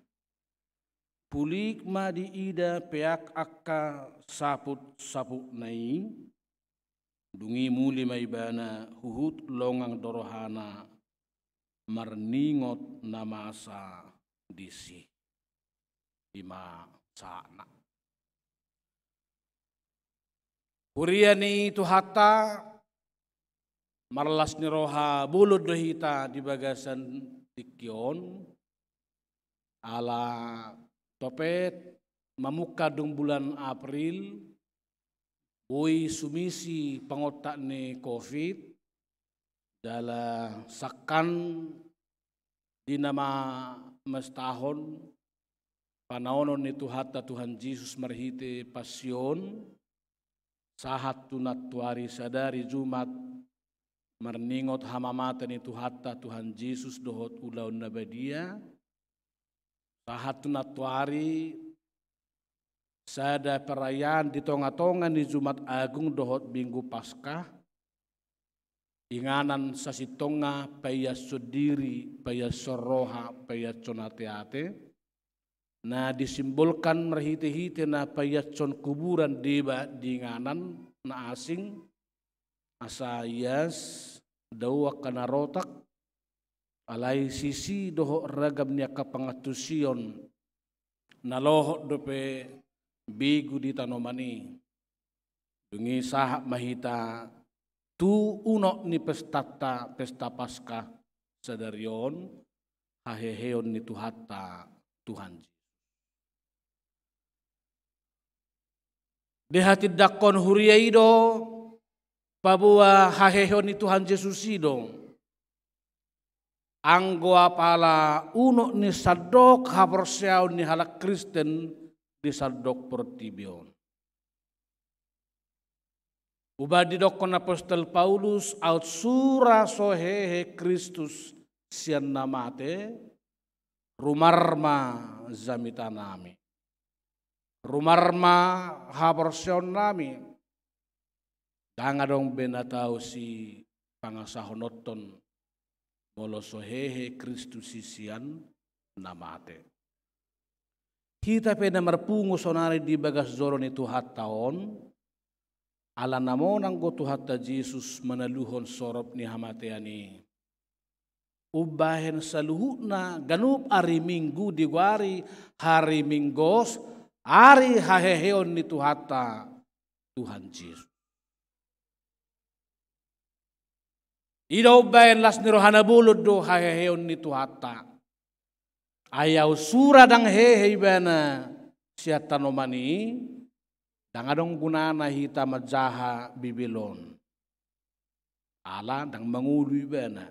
Pulik ma diida peak angka saput-saputna i. Dung i muli ma ibana, huhut longang do rohana marningot na masa disi. I ma sahatna. Huria ni Tuhanta, marlas ni roha bolon do hita di bagasan tingki on. Ala topet mamungka dung bulan April, boi sumisi pangontak ni covid, jala sangkan di na mamestahon panaonon ni Tuhanta Tuhan Jesus marhite passion, sahat tu nantuari sadari Jumat, marningot hamamate ni Tuhanta Tuhan Jesus dohot ulaon na badia, sahat tu nantuari sada perayaan di tonga-tonga ni Jumat Agung dohot Minggu Paskah, inganan sasintongna paiashon diri, paiashon roha, paiashon ate-ate, na disimbolkan marhite-hite na paiashon kuburan deba di inganan na asing, asa ias dao angka na rotak, alai sisi dohot ragam ni angka pangantusion na lohot dope begu di tanoman i. Dung i sahat ma hita tu unok ni pestanta, pesta Paskah sadari on, haheheon ni Tuhanta Tuhan Jesus. Dihatindangkon huria i do, paboa haheheon ni Tuhan Jesus i do. Anggo apala unok ni sandok haporseaon ni halak Kristen di sandok portibi on. Umbahen didokkon apostel Paulus, aut sura so hehe Kristus sian na mate, rumar ma jamitanami. Rumar ma haporseaonnami. Ndang adong be na tau sipangasahononhon molo so hehe Kristus i sian na mate. Hita pe na marpungu sonari di bagas joro ni Tuhanta on, ala na monang do Tuhanta Jesus manaluhon sorop ni hamatean i. Umbahen saluhutna ganup ari Minggu digoari hari Minggos, ari haheheon ni Tuhanta, Tuhan Jesus. I do umbahen las ni rohana bolon do haheheon ni Tuhanta. Ai aut sura ndang hehe ibana sian tanoman i, ndang adong gunana hita manjaha Bibel on. Ala ndang mangolu ibana.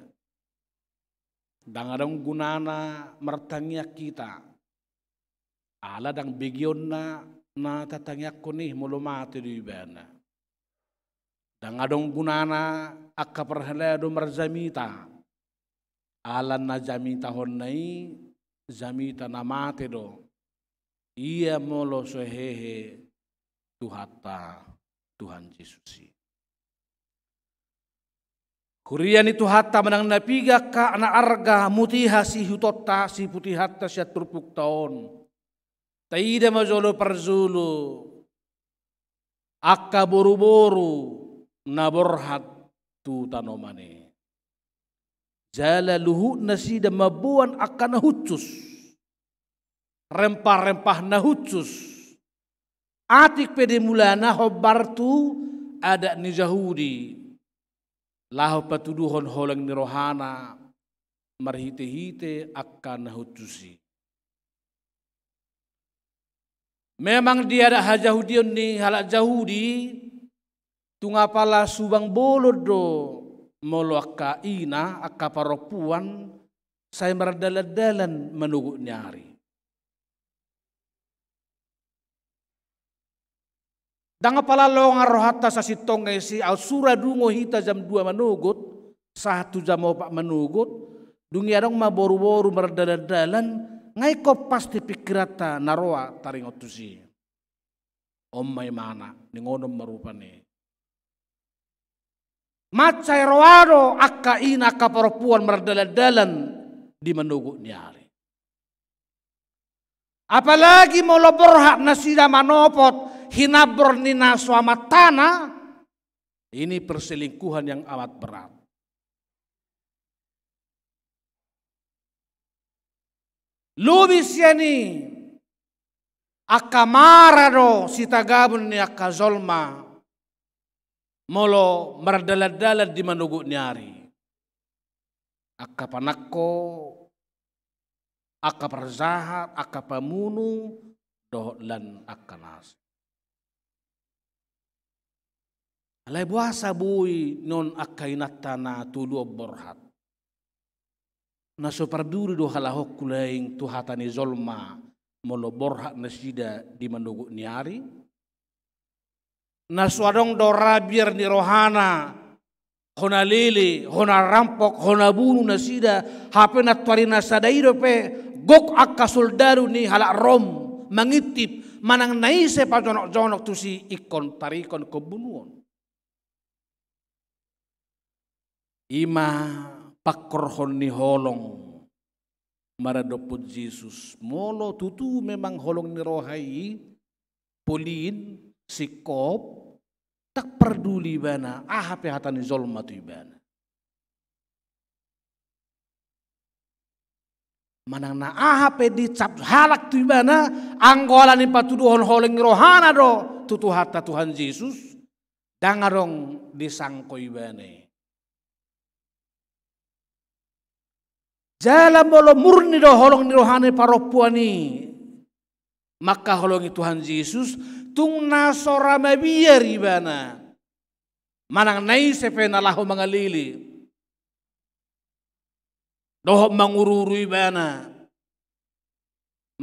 Ndang adong gunana martangiang hita. Ala ndang begeonna na tatangiangkon i molo mate do ibana. Ndang adong gunana angka parhalado marjamita. Ala na jamitahonna i jamita na mate do. Ia molo so hehe Tuhanta, Tuhan Jesus i. Huria ni Tuhanta manang na piga angka na arga, mutiha siihutonta, siiputihonta sian turpukta on. Taida ma jolo parjolo angka boruboru na borhat tu tanoman i. Jala luhut nasida mamboan angka na hushus, rempah-rempah na hushus. Atik pe di mulana hombar tu adat ni Jahudi, laho patuduhon holong ni rohana marhitehite angka na hushus i. Memang di adat hajahudion ni halak Jahudi, tung apala subang bolon do molo angka ina, angka parompuan, sai mardalan-dalan manogot ni ari. Ndang apala longan rohanta sasintongna i, si aut sura dungo hita jam dua manogot, sahat tu jam opat manogot, dung i adong ma boruboru mardalan-dalan, nga ingkon pasti pingkiranta na roa taringot tusi. On ma imana, ningonon ma rupani. Mansai roa do angka ina, angka parompuan mardalan-dalan di manogot ni ari. Apalagi molo borhat nasida manopot hinambor ni na so amantana, ini perselingkuhan yang amat berat. Lobi sian i, angka mara do sitagabon ni angka jolma molo mardalan-dalan di manogot ni ari. Angka panangko, angka parjahat, angka pamunu, dohot lan angka na asing. Alai boasa boi non angka inanta na tolu on borhat? Na so parduli do halak on tu laeng tu hata ni jolma molo borhat nasida di manogot ni ari? Na so adong do rabiar ni rohana, hona lele, hona rampok, hona bunu nasida, hape nantuari na sada i dope gok angka soldadu ni halak Rom mangintip, manang na ise pajonok-jonok tusi ingkon tarikon, ingkon bunuon. I ma pangkorhon ni holong maradophon Jesus, molo tutu memang holong ni roha i, polin, singkop, ndang parduli ibana aha pe hata ni jolma tu ibana. Manang na aha pe dicap halak tu ibana, anggo ala ni patuduhon holong ni rohana do tu Tuhanta Tuhan Jesus, ndang adong disangko ibana i. Jala molo murni do holong ni roha ni parompuan i mangkaholongi Tuhan Jesus, tung na so ra mabiar ibana, manang na ise pe na laho mangalele dohot manguruuru ibana,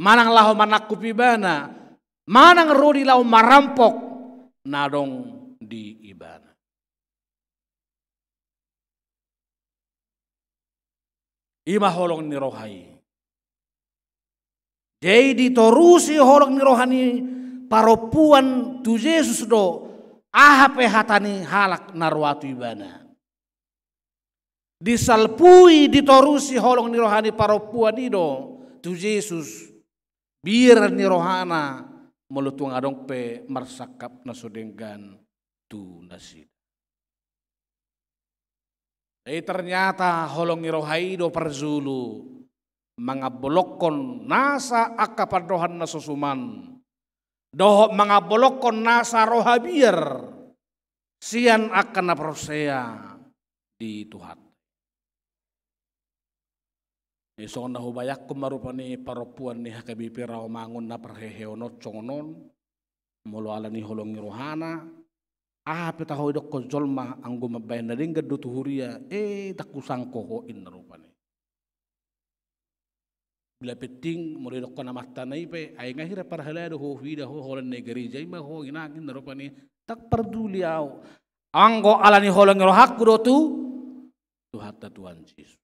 manang laho manangkup ibana, manang ro di laho marampok na adong di ibana. I ma holong ni roha i. Jadi ditorusi holong ni roha ni parompuan tu Jesus do aha pe hata ni halak na roa tu ibana. Disalpui, ditorusi holong ni roha ni parompuan i do tu Jesus biar ni rohana molo tung adong pe marsangkap na so denggan tu nasida. Jadi ternyata holong ni roha i do parjolo mangambolongkon nasa angka pandohan na so suman, dohot mangambolongkon nasa roha biar sian angka na porsea di Tuhan. Jadi songon na hubayangkon ma rupani parompuan ni H K B P Rawamangun na parheheon on songon on, molo ala ni holong ni rohana, aha pe taho didokkon jolma anggo mambahen na denggan do tu huria, eh, ndang husangko ho, inna rupani. Bila penting molo didokkon amantana i pe, ai nga hira parhalado ho, huida ho, holan na i gareja i ma ho, inang, inna rupani. Ndang parduli au. Anggo ala ni holong ni rohangku do tu Tuhanta Tuhan Jesus.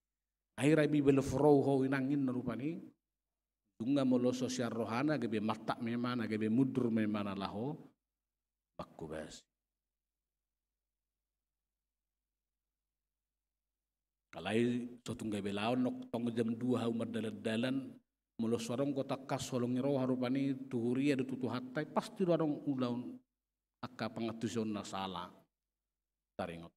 Nga hira Bibel furou ho, inang, inna rupani. Nunga molo so sian rohana gabe mantap ma imana, gabe mundur ma imana laho manghobasi. Alai so tung gabe laon, tong jam dua hau mardalan-dalan, molo so adong do tangkas holong ni roha rupani tu huria dohot tu Tuhanta i, pasti do adong ulaon angka pangantusion na sala taringot.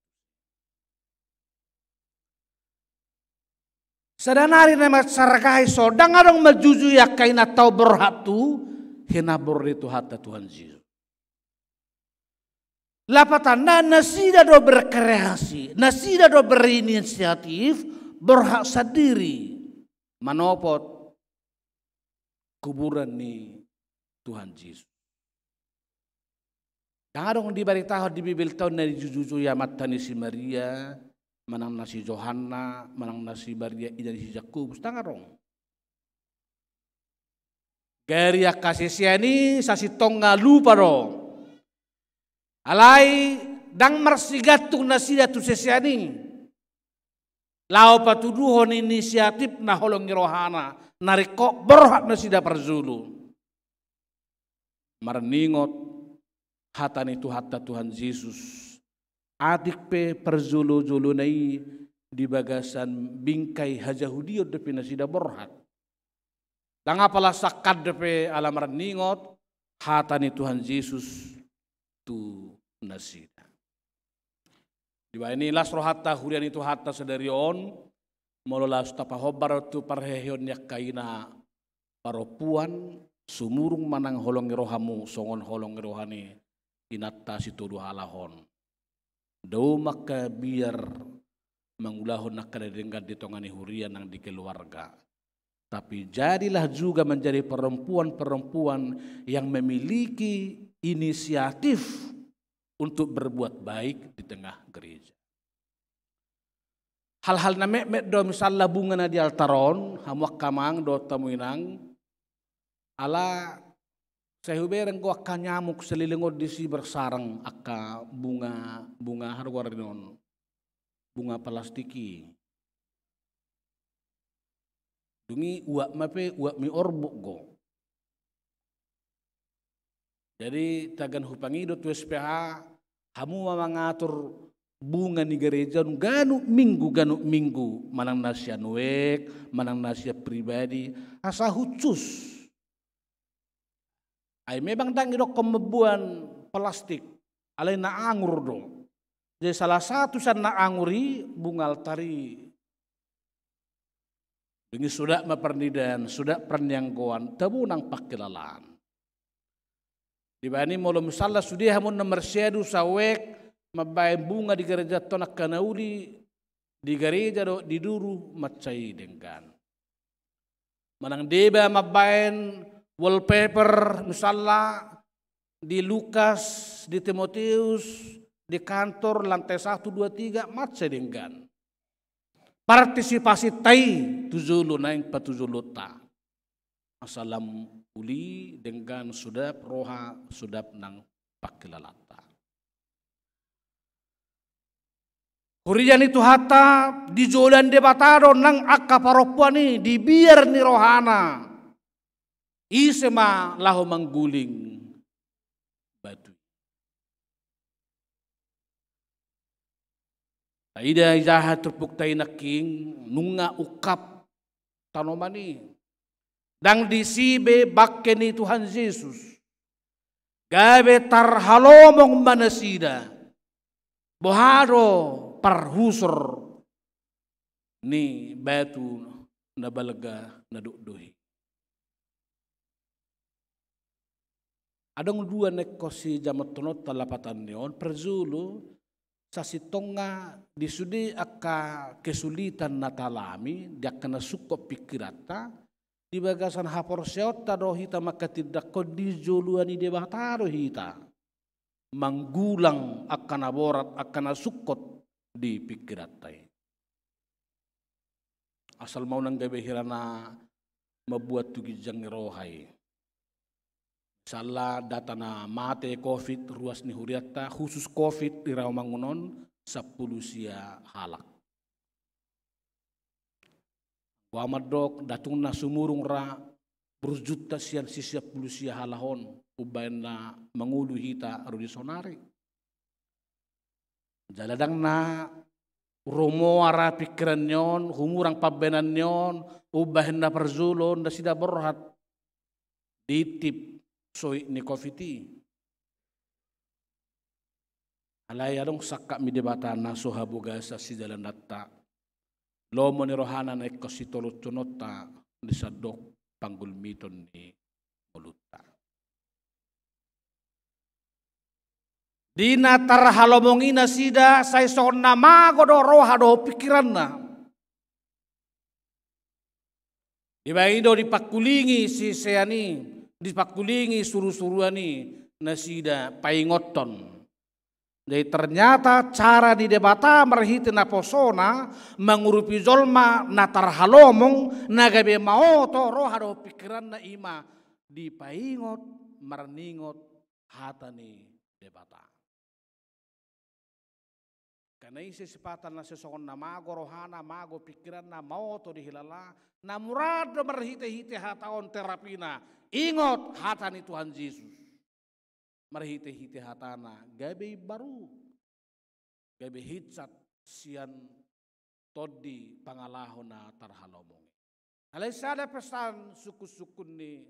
Sada nari na mansargahi, so ndang adong manjujui angka inanta on borhat tu hinambor ni Tuhanta Tuhan Jesus. Lapatanna, nasida do berkreasi, nasida do berinisiatif, borhat sandiri manopot kuburan ni Tuhan Jesus. Ndang adong dibaritahon di Bibelta on na dijujui amanta ni si Maria, manang na si Johanna, manang na si Maria ina ni si Jakobus, ndang adong. Gari angka sisean i sasintongna lupa do. Alai ndang marsigantung nasida tu sisean i laho patuduhon inisiatif na holong ni rohana, na ringkot borhat nasida parjolo. Marningot hata ni Tuhanta Tuhan Jesus, atik pe parjolo-jolona i di bagasan bingkai hajahudion dope nasida borhat. Ndang apala sangkan dope ala marningot hata ni Tuhan Jesus tu nasida. Dibahen i las rohanta huria ni Tuhanta sadari on, molo laos tapahombar tu parheheon ni angka ina parompuan, sumurung ma nang holong ni rohamu songon holong ni roha ni inanta sitolu halak on. Dao ma angka biar mangulahon angka na denggan di tonga ni huria nang di keluarga. Tapi jadilah juga menjadi perempuan-perempuan yang memiliki inisiatif untuk berbuat baik di tengah gereja. Hal-hal na metmet do misalna bunga na di altar on, hamu angka amang dohot hamu inang, ala sai hubereng do angka nyamuk saleleng on disi bersarang angka bunga, bunga aha do goarna on, bunga plastik i. Dung i uap ma pe, uap ni orbuk do. Jadi tagan hupangido tu S P H, hamu ma mangatur bunga ni gareja on ganup minggu, ganup minggu, manang na sian wijk, manang na sian pribadi, asa khusus. Ai memang ndang didokkon mamboan plastik, alai na angur do. Jadi salah satu sian na angur i bunga altar i. Dung i suda ma parnidaan, suda parnianggoan, tabo nang pangkilalaan. Dibahen i molo misalna sude hamu na marsiadu sian wijk mambahen bunga di gareja on angka na uli di gareja dohot di duru, mansai denggan. Manang deba mambahen wallpaper misalna di Lukas, di Timoteus, di kantor, lantai satu, dua, tiga, mansai denggan. Partisipasinta i tu jolo naeng patujolonta. Asa lam uli, denggan, sudap roha, sudap nang pangkilalaanta. Huria ni Tuhanta, di joloan Debata do nang angka parompuan i di biar ni rohana. Ise ma laho mangguling batu i. Taida i jaha turpukta i nangkin, nunga ungkap tanoman i. Ndang disi be bangke ni Tuhan Jesus. Gabe tarhalomong ma nasida. Boha do parhusor ni batu na balga na dokdok i? Adong dua na ingkon sijamothononta lapatan ni on. Parjolo, sasintongna di sude angka kesulitan na taalami, di angka na sungkot pingkiranta, di bagasan haporseaonta do hita manghatindanghon, di joloan ni Debata do hita manggulang angka na borat, angka na sungkot di pingkiranta i. Asal ma unang gabe hira na mambuat tu ginjang ni roha i. Misalna data na mate covid ruas ni hurianta, khusus covid di Rawamangun on, sampulu sia halak. Anggo au mandok, nda tung na sumurung ra burjuta sian si sampulu sia halak on umbahen na mangolu hita ro di sonari. Jala ndang na rumoa ra pingkiran ni on, humurang pambahenan ni on umbahen na parjolo nasida borhat diintip soik ni covid i. Alai adong sangkap ni Debata na so habogasan sijalananta, lomo ni rohana na ingkon sitolothononta di sandok panggulmiton ni ngolunta. Di na tarhalomong i nasida, sai songon na mago do roha dohot pingkiranna. Dibaen i do dipangkulingi sisean i, dipangkulingi surusuruan i nasida paingothon. Jadi ternyata cara ni Debata marhite naposona mangurupi jolma na tarhalomong, na gabe maoto roha dohot pingkiranna, i ma dipaingot marningot hata ni Debata. Karna ise sipata na sai songon na mago rohana, mago pingkiranna, maoto dihilala, na murah do marhitehite hata on terapina. Ingot hata ni Tuhan Jesus. Marhitehite hatana gabe imbaru, gabe hinsat sian tondi pangalaho na tarhalomong i. Alai sada pesan sungkunsungkun ni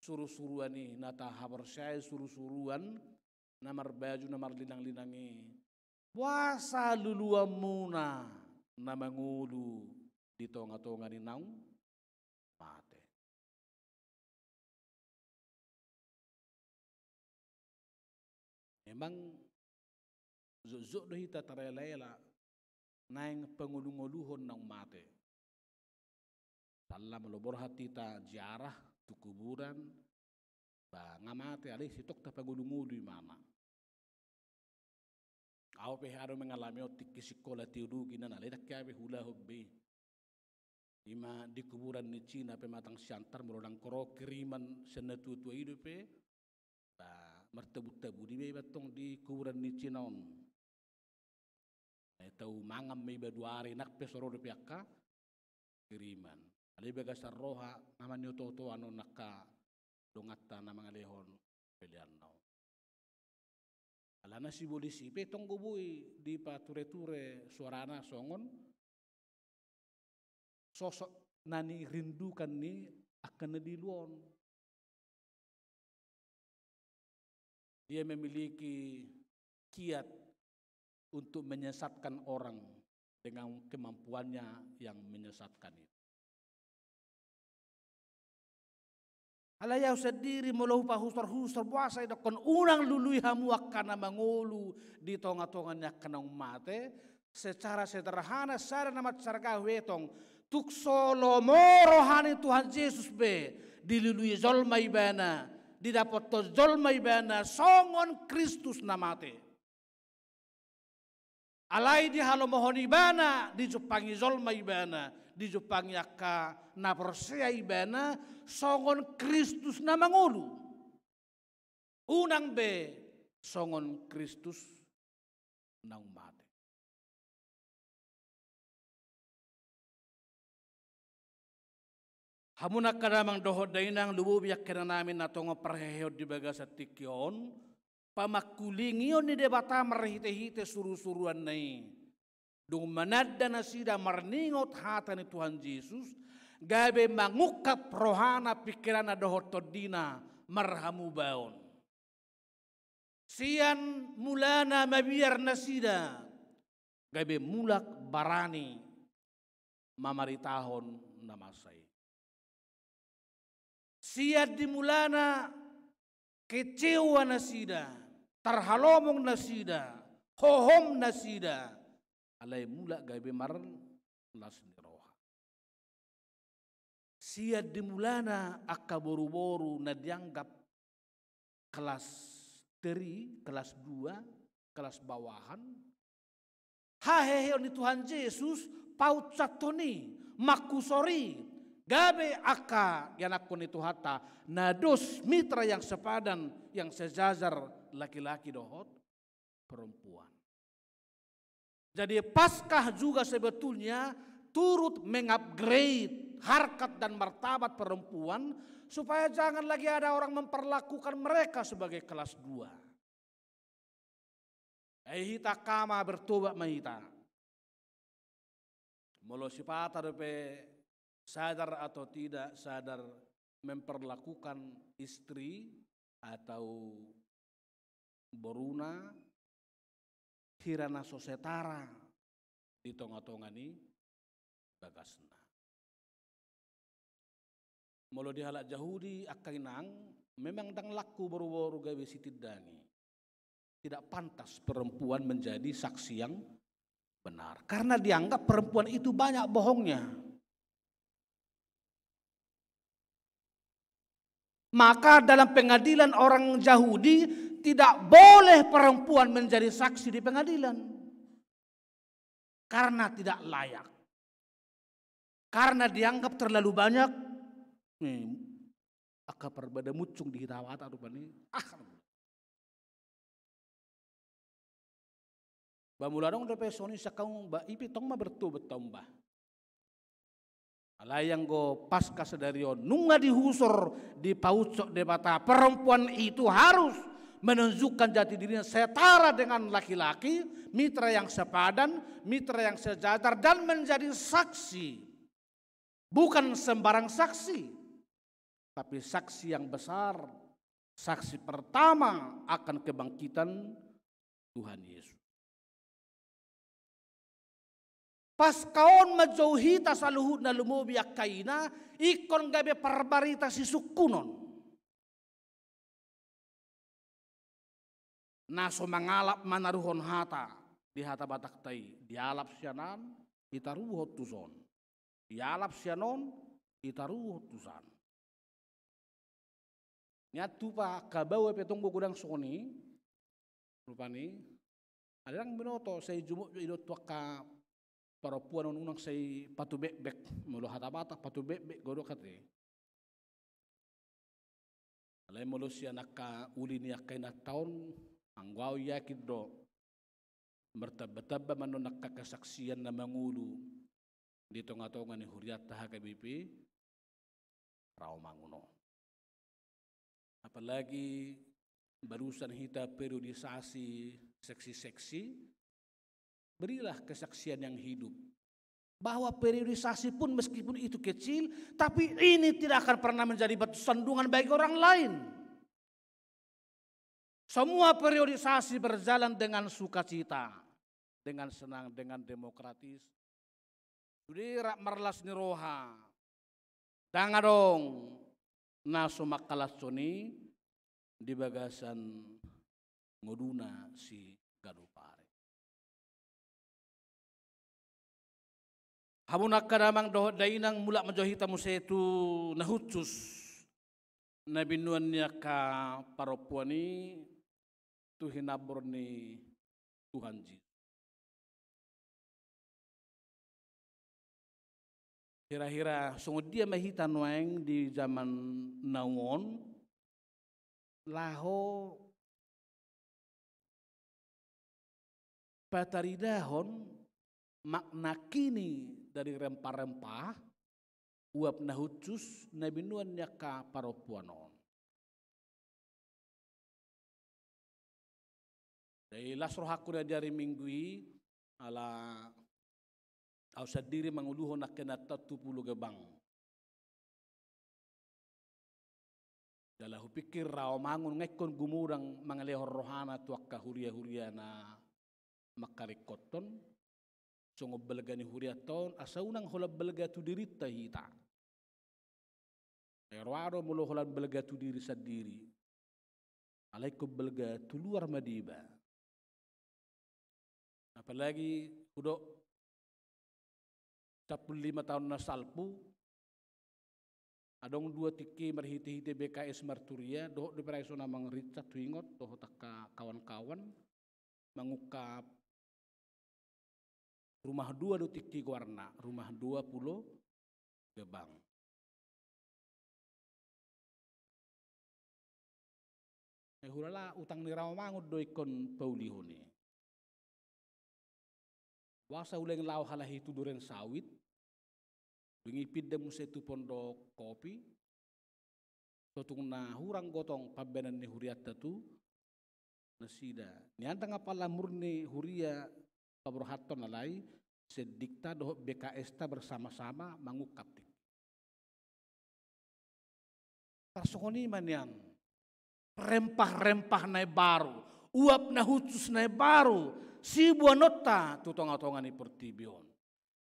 surusuruan i, na tahaporseai surusuruan na marbaju na marlinanglinang i: Boasa luluanmuna na mangolu di tongatonga ni naung mate? Memang jotjot do hita taraelaela naeng pangolungoluhon naung mate. Sala molo borhat hita ziarah tu kuburan, ba nga mate, alai sintong tapangolungolu imana. Au pe adong mengalami on tingki sikola teologi na, alai ndang hea be huulahon be. I ma di kuburan ni Cina Pematang Siantar, molo ndang ro kiriman sian natuatua i dope, ba martabutabu do iba, iba tong di kuburan ni Cina on. Eh, tau mangan ma iba dua ari, nang pe so ro dope angka kiriman. Alai bagasan roha na maniototoan on angka donganta na mangalehon peleanna on. Alana sibolis i pe tong do boi dipatureture suarana songon sosok na nirindukan ni angka na di ulu on. Dia memiliki kiat untuk menyesatkan orang dengan kemampuannya yang menyesatkan itu. Alai au sandiri molo hupahusorhusor, boasa didokkon unang lului hamu angka na mangolu di tongatonga ni angka naung mate, secara sederhana sada na mansai gabe huetong, tung so lomo roha ni Tuhan Jesus be, dilului jolma ibana, didapothon jolma ibana songon Kristus na mate. Alai dihalomohon ibana, dijumpangi jolma ibana, dijumpangi angka na porsea ibana songon Kristus na mangolu. Unang be songon Kristus naung mate. Hamu angka damang dohot dainang, lumobi angka inanami na tongon parheheon di bagasan tingki on, pamangkulingion ni Debata marhitehite surusuruanna i. Dung mananda nasida marningot hata ni Tuhan Jesus, gabe mangungkap rohana, pingkiranna dohot tondina marhamubaon. Sian mulana mabiar nasida, gabe mulak barani mamaritahon na masa i. Sian di mulana kecewa nasida, tarhalomong nasida, hohom nasida, alai mulak gabe marlas ni roha. Sian di mulana angka boruboru na dianggap kelas teri, kelas dua, kelas bawahan, haheheon ni Tuhan Jesus paunsat hon i, mangkusor i, gabe angka ianakhon ni Tuhanta na dos, mitra yang sepadan, yang sejajar, laki-laki dohot perempuan. Jadi Paskah juga sebetulnya turut mengupgrade harkat dan martabat perempuan, supaya jangan lagi ada orang memperlakukan mereka sebagai kelas dua. Ai hita angka ama, bertobat ma hita. Molo sipata dope sadar atau tidak sadar memperlakukan istri atau boruna hira na so setara di tongatonga ni bagasna. Molo di halak Jahudi, angka inang, memang ndang laku boruboru gabe sitindangi. Tidak pantas perempuan menjadi saksi yang benar. Karena dianggap perempuan itu banyak bohongnya. Maka dalam pengadilan orang Jahudi, tidak boleh perempuan menjadi saksi di pengadilan. Karena tidak layak. Karena dianggap terlalu banyak. Nih, angka parbada muncung di hita Batak rupani. Ah. Ba molo adong dope songon i sian hamu, ba i pe tong ma bertobat hamu, ba. Alai anggo Paskah sadari on nunga dihusor, dipaunsot Debata, perempuan itu harus menunjukkan jati dirinya setara dengan laki-laki, mitra yang sepadan, mitra yang sejajar, dan menjadi saksi. Bukan sembarang saksi, tapi saksi yang besar, saksi pertama akan kebangkitan Tuhan Yesus. Paskah on manjou hita saluhutna, lumobi angka ina, ingkon gabe parbarita sisungkunon. Na so mangalap manaruhon hata, di hata Batakta i, dialap sian an, ditaruhon tu son. Dialap sian on, ditaruhon tu san. Nian tupa angka baoa pe tong godang songon i, rupani. Adong binoto, sai jumuk jo i do tu angka parompuan on, unang sai patu bekbek, molo hata Batak patu bekbek godang hata i. Alai molo sian angka uli ni angka inanta on, anggo au yakin do, martambatamba ma annon angka kesaksian na mangolu di tongatonga ni hurianta H K B P Rawamangun on. Apalagi barusan hita periodisasi seksi-seksi, berilah kesaksian yang hidup bahwa periodisasi pun meskipun itu kecil, tapi ini tidak akan pernah menjadi batu sandungan bagi orang lain. Semua periodisasi berjalan dengan sukacita, dengan senang, dengan demokratis. Sude rap marlas ni roha. Ndang adong na so mangkalashon i di bagasan ngoluna siganup ari. Hamu angka damang dohot dainang, mulak ma jo hita muse tu na hushus na binuan ni angka parompuan i tu hinambor ni Tuhan Jesus. Hira-hira songon dia ma hita nuaeng di jaman na ung on, laho pataridahon makna kini dari rempah-rempah, uap na hushus na binoan ni angka parompuan on. Jadi las rohangku na di ari Minggu i, ala au sandiri manguluhon angka inanta tu Pulo Gebang. Jala hupikir raomangun nga ingkon gumodang mangalehon rohana tu angka huria-huria na mangkaringkothon, songon balga ni hurianta on, asa unang holan balga tu dirinta hita. Ai ro do molo holan balga tu diri sandiri. Alai ingkon balga tu luar ma deba. Apalagi hudok sampulu lima taon na salpu, adong dua tingki marhite-hite B K S marturia, dohot dope raisona Amang Richard huingot, dohot angka kawan-kawan, mangungkap Rumah Dua do tingki goarna, Rumah Dua Pulo Gebang. Eh, hulala utang ni raomangun do ingkon paulihon i. Boasa huleng laho halahi tu Duren Sawit, dung i pinda muse tu Pondok Kopi, so tung na hurang gotong pambahenan ni hurianta tu nasida. Nian ndang apala murni huria paborhathon, alai sendikta dohot B K S-ta bersama-sama mangungkap tingki. Tarsongon i ma nian rempah-rempah na imbaru, uap na hushus na imbaru siboanonta tu tonga-tonga ni portibi on.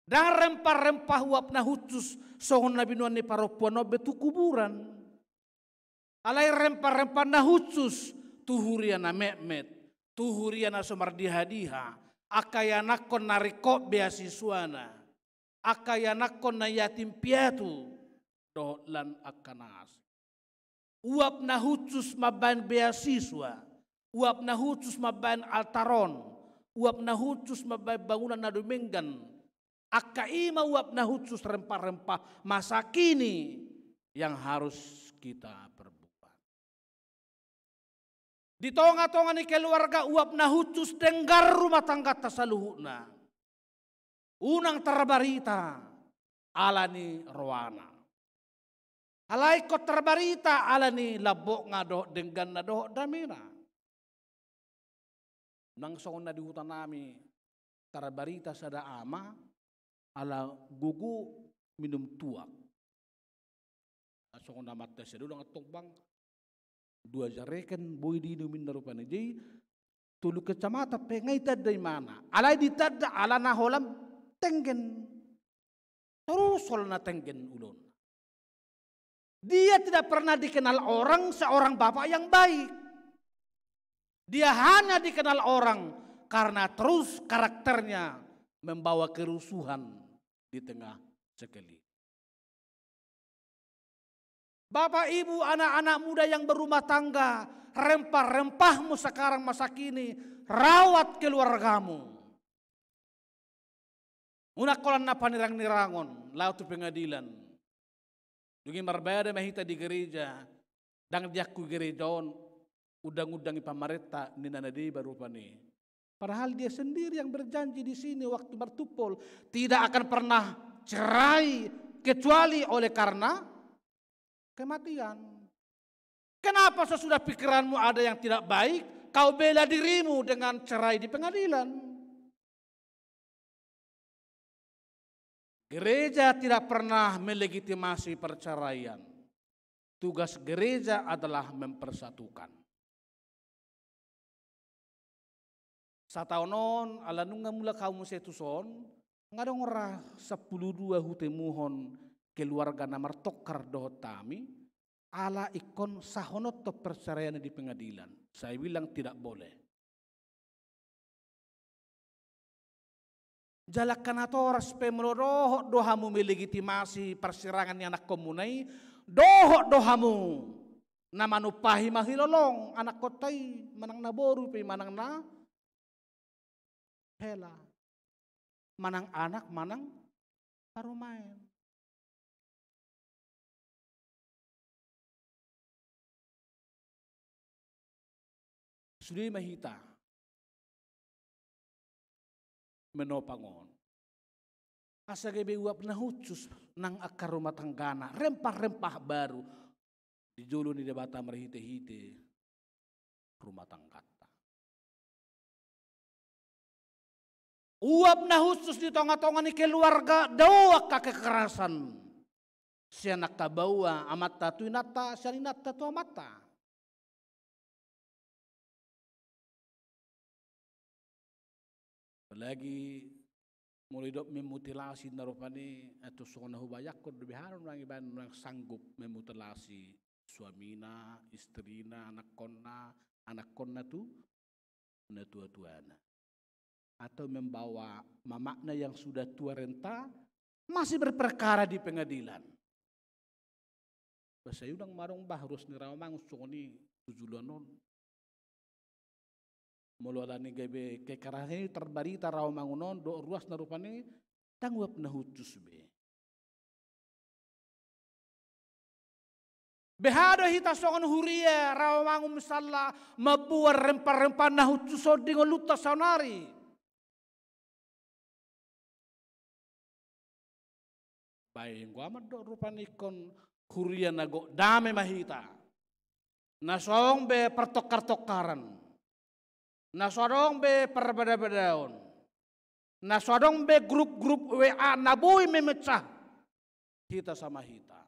Ndang rempah-rempah uap na hushus songon na binoan ni parompuan on be tu kuburan. Alai rempah-rempah na hushus tu huria na metmet, tu huria na so mardiha-diha, angka ianakhon na ringkot beasiswana, angka ianakhon na yatim piatu, dohot lan angka na asing. Uap na hushus mambahen beasiswa, uap na hushus mambahen altar on, uap na hushus mambahen bangunan na dumenggan. Angka i ma uap na hushus, rempah-rempah masa kini yang harus kita perbuat. Di tonga-tonga ni keluarga uap na hushus denggan rumah tangganta saluhutna. Unang tarbarita ala ni roana. Alai ingkon tarbarita ala ni lambokna dohot dengganna dohot damena. Nang songon na di hutanami tarbarita sada ama ala gogo minum tuak. Songon amanta sia do dang antong bang, dua jareken boi diinum inna rupani. Jadi tolu kecamatan pe nga ditanda imana. Alai ditanda ala na holan tenggen. Terus holan na tenggen ulaonna. Dia tidak pernah dikenal orang seorang bapak yang baik. Dia hanya dikenal orang karena terus karakternya membawa kerusuhan di tengah sekeliling. Bapak, ibu, anak-anak muda yang berumah tangga, rempah-rempahmu sekarang masa kini, rawat keluargamu. Unang holan na panirang-nirangon laho tu pengadilan. Dung i marbada ma hita di gereja, dang diakui gereja on undang-undang ni pamarenta, ninna na deba rupani. Padahal dia sendiri yang berjanji di sini waktu martumpol, tidak akan pernah cerai kecuali oleh karena kematian. Kenapa sesudah pikiranmu ada yang tidak baik, kau bela dirimu dengan cerai di pengadilan? Gereja tidak pernah melegitimasi perceraian. Tugas gereja adalah mempersatukan. Sataon on, ala nunga mulak ahu muse tuson, nga adong ra sampulu dua hutemuhon keluarga na martongkar dohot hami, ala ingkon sahononhon perceraian di pengadilan. Saya bilang tidak boleh. Jala angka natoras pe molo dohot do hamu melegitimasi parsirangan ni anakkonmuna i, dohot do hamu na manumpahi ma hilolong anakkonta i, manang na boru pe, manang na hela, manang anak, manang parumaen. Sude ma hita menopang on. Asa gabe uap na hushus nang angka rumah tanggana, rempah-rempah baru di jolo ni Debata marhite-hite rumah tanggata. Uap na hushus di tonga-tonga ni keluarga, dao angka kekerasan sian angka baoa amanta tu inanta, sian inanta tu amanta. Apalagi molo didok memutilasi na rupani, atau songon na hubayangkon do be, hea do nang ibaen nang sanggup memutilasi suamina, istrina, anakkonna, anakkonna tu natua-tuana. Atau membawa mamakna yang sudah tua renta masih berperkara di pengadilan. Basa i unang ma adong bah ruas ni raja Raomangun songon i tu joloan on. Molo alani gabe kekerasan i tarbarita Raja Raomangun on dohot ruasna rupani, ndang uap na hushus be. Beha do hita songon huria Raja Raomangun misalna mamboan rempah-rempah na hushus on di ngolunta saonari? Bae, anggo amat do rupani ingkon huria na gok, dame ma hita. Na so adong be partongkar-tongkaran, na so adong be parbada-badaon, na so adong be grup-grup W A na boi memecah hita sama hita.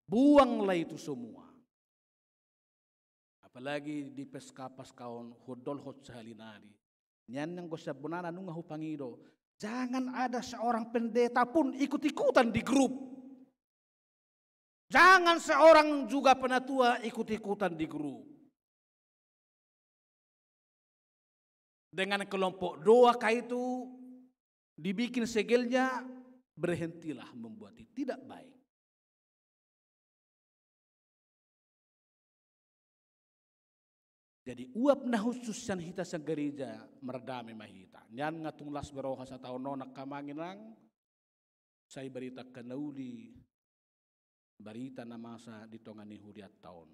Buanglah itu semua. Apalagi di Paskah-Paskah on, huondolhon sahali nari. Nian anggo sian bonana nunga hupangido, jangan ada seorang pendeta pun ikut-ikutan di grup. Jangan seorang juga penatua ikut-ikutan di grup. Dengan kelompok doa kah itu, dibikin segelnya, berhentilah membuat itu. Tidak baik. Jadi, uap na hushus sian hita sian gareja, mardame ma hita. Nian nga tung las be roha sataon on angka amang inang, sai barita angka na uli, barita na masa di tonga ni hurianta on.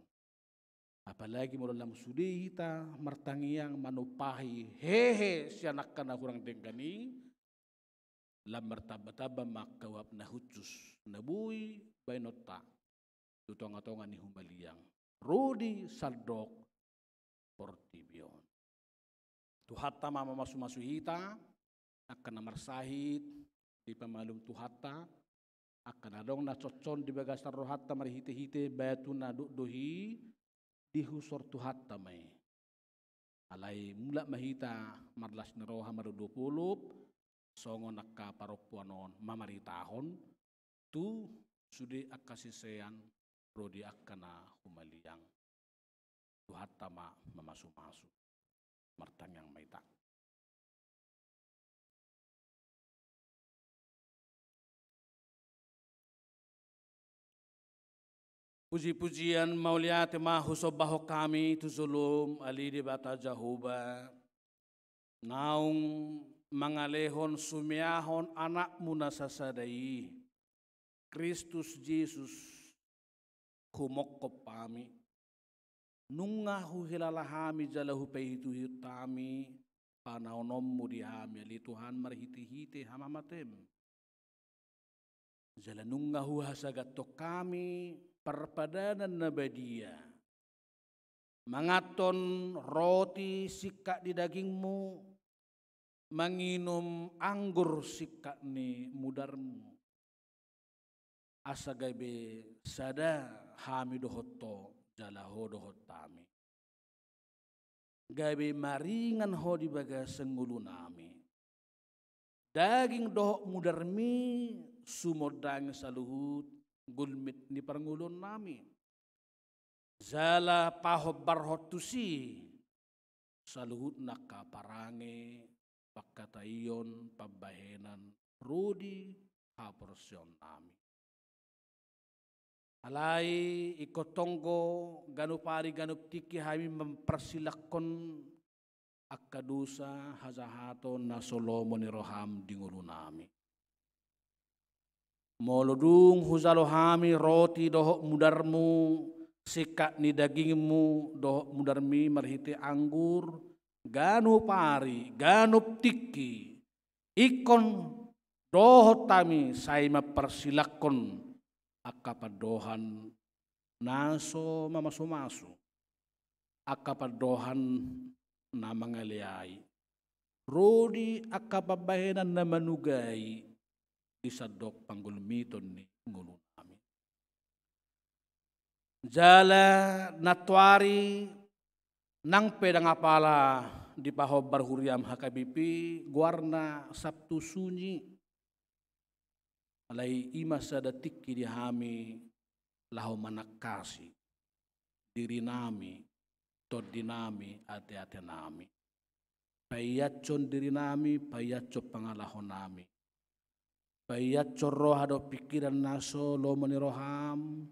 Apalagi molo lam sude hita martangiang manumpahi hehe sian angka na hurang denggan i, lam martamba-tamba ma angka uap na hushus na boi baenonta tu tonga-tonga ni humaliang ro di sandok portibi on. Tuhanta ma mamasu-masu hita, angka na marsahit dipamalum Tuhanta, angka na adong na cocon di bagasan rohanta marhite-hite batu na dokdok i, dihusor Tuhanta ma i. Alai mulak ma hita marlas ni roha marolopolop, songon angka parompuan on mamaritahon tu sude angka sisean ro di angka na humaliang. Tuhanta ma mamasu-masu. Martangiang ma hita. Puji-pujian mauliate ma husombahon hami tu jolom, ale Debata Jahowa, naung mangalehon sumeahon Anakmu na sasada i, Kristus Jesus, humongkop hami. Nunga huhilala hami jala hupaihut-ihut hami panaononmu di hami, ale Tuhan, marhite-hite hamamatem. Jala nunga huhasagathon hami parpadanan na badia, manganhon roti singkat ni dagingmu, manginum anggur singkat ni mudarmu. Asa gabe sada hami dohot ho, jala ho dohot hami. Gabe maringan ho di bagasan ngolunami. Daging dohot mudarmi sumondangi saluhut gulmit ni parngoluonnami. Jala pahombarhon tusi saluhutna angka parange, pangkataion, pambahenan, ro di haporseaonnami. Alai ingkon tonggo ganup ari ganup tingki hami mamparsilanghon angka dosa hajahaton na so lomo ni roham di ngolunami. Molo dung hujalo hami roti dohot mudarmu, singkat ni dagingmu dohot mudarmi marhite anggur, ganup ari, ganup tingki, ingkon dohot hami sai mamparsilanghon angka pandohan na so mamasumasu, angka pandohan na mangaleai, ro di angka pambahenan na manugai di sandok panggulmiton ni ngolunami. Jala nantoari nang pe ndang apala dipahombar huriam H K B P, goarna Sabtu Sunyi. Alai i ma sada tingki di hami laho manangkasi dirinami, tondinami, ateatenami. Paiashon dirinami, paiashon pangalahonami. Paiashon roha dohot pingkiran na so lomo ni roham,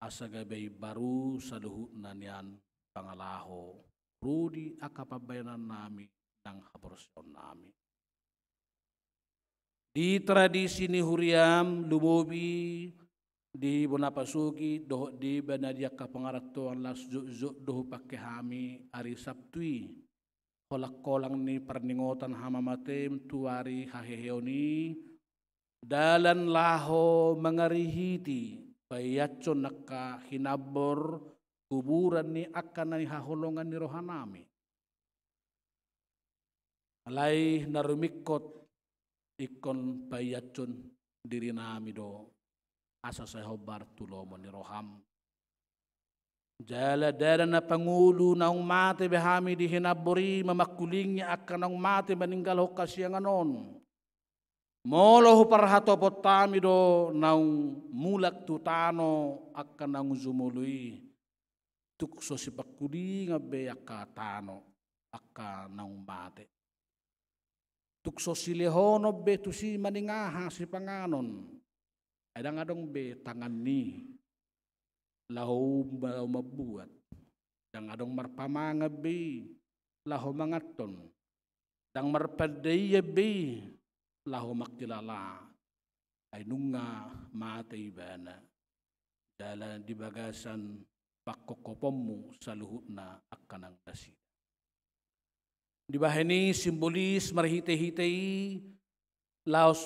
asa gabe imbaru saluhutna nian pangalaho ro di angka pambahenannami nang haporseaonnami. Di tradisi ni huriam, lumobi di bona pasogit dohot deba na di angka pangarantoan, laos jotjot do hupangke hami ari Sabtu i holangkolang ni parningotan hamamatem tu ari haheheon i, dalan laho mangarihiti paiashon angka hinambor kuburan ni angka na nihaholongan ni rohanami. Alai na rumingkot ingkon paiashon dirinami do asa sai hombar tu lomo ni roham. Jala ndada na pangolu naung mate be hami di hinambor i mamangkulingi angka naung mate maninggalhon hasiangan on. Molo huparhatopot hami do naung mulak tu tano angka naung jumolo i, tung so sipangkulingan be angka tano angka naung mate. Tung so silehonon be tusi maningaha sipanganon. Ai ndang adong be tangan ni laho um-, laho mambuat. Ndang adong marpamangan be i laho manganhon. Ndang marpandaian be i laho mangkilala. Ai nunga mate ibana. Jala di bagasan pangkophoponmu saluhutna angka nang nasida. Dibahen i simbolis marhitehite i laos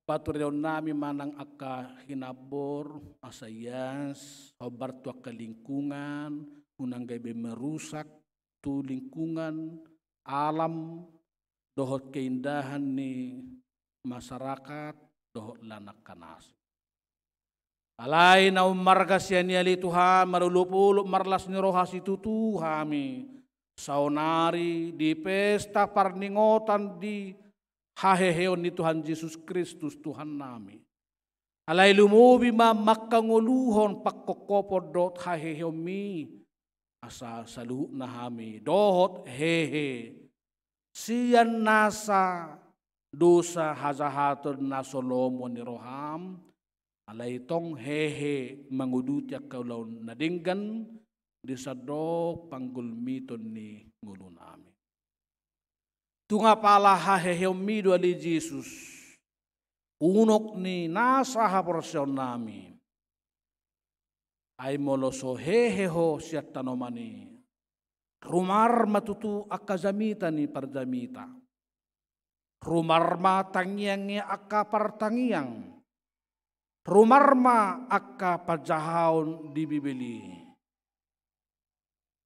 patureonnami ma nang angka hinambor asa ias hombar tu angka lingkungan, unang gabe merusak tu lingkungan, alam, dohot keindahan ni masyarakat dohot lan angka na asing. Alai na ummarga sian i ale Tuhan, marolopolop marlas ni roha situtu hami saonari di pesta parningotan di haheheon ni Tuhan Jesus Kristus Tuhannami. Alai lumobi ma mangkangoluhon pangkophoponmi dohot haheheonmi, asa saluhutna hami dohot hehe sian nasa dosa hajahaton na so lomo ni roham, alai tong hehe manguduti angka ulaon na denggan di sandok panggulmiton ni ngolunami. Tung apala haheheonmi do ale Jesus, unok ni nasa haporseaonnami. Ai molo so hehe ho sian tanoman i, rumar ma tutu angka jamita ni parjamita. Rumar ma tangiang ni angka partangiang. Rumar ma angka panjahaon di Bibel i.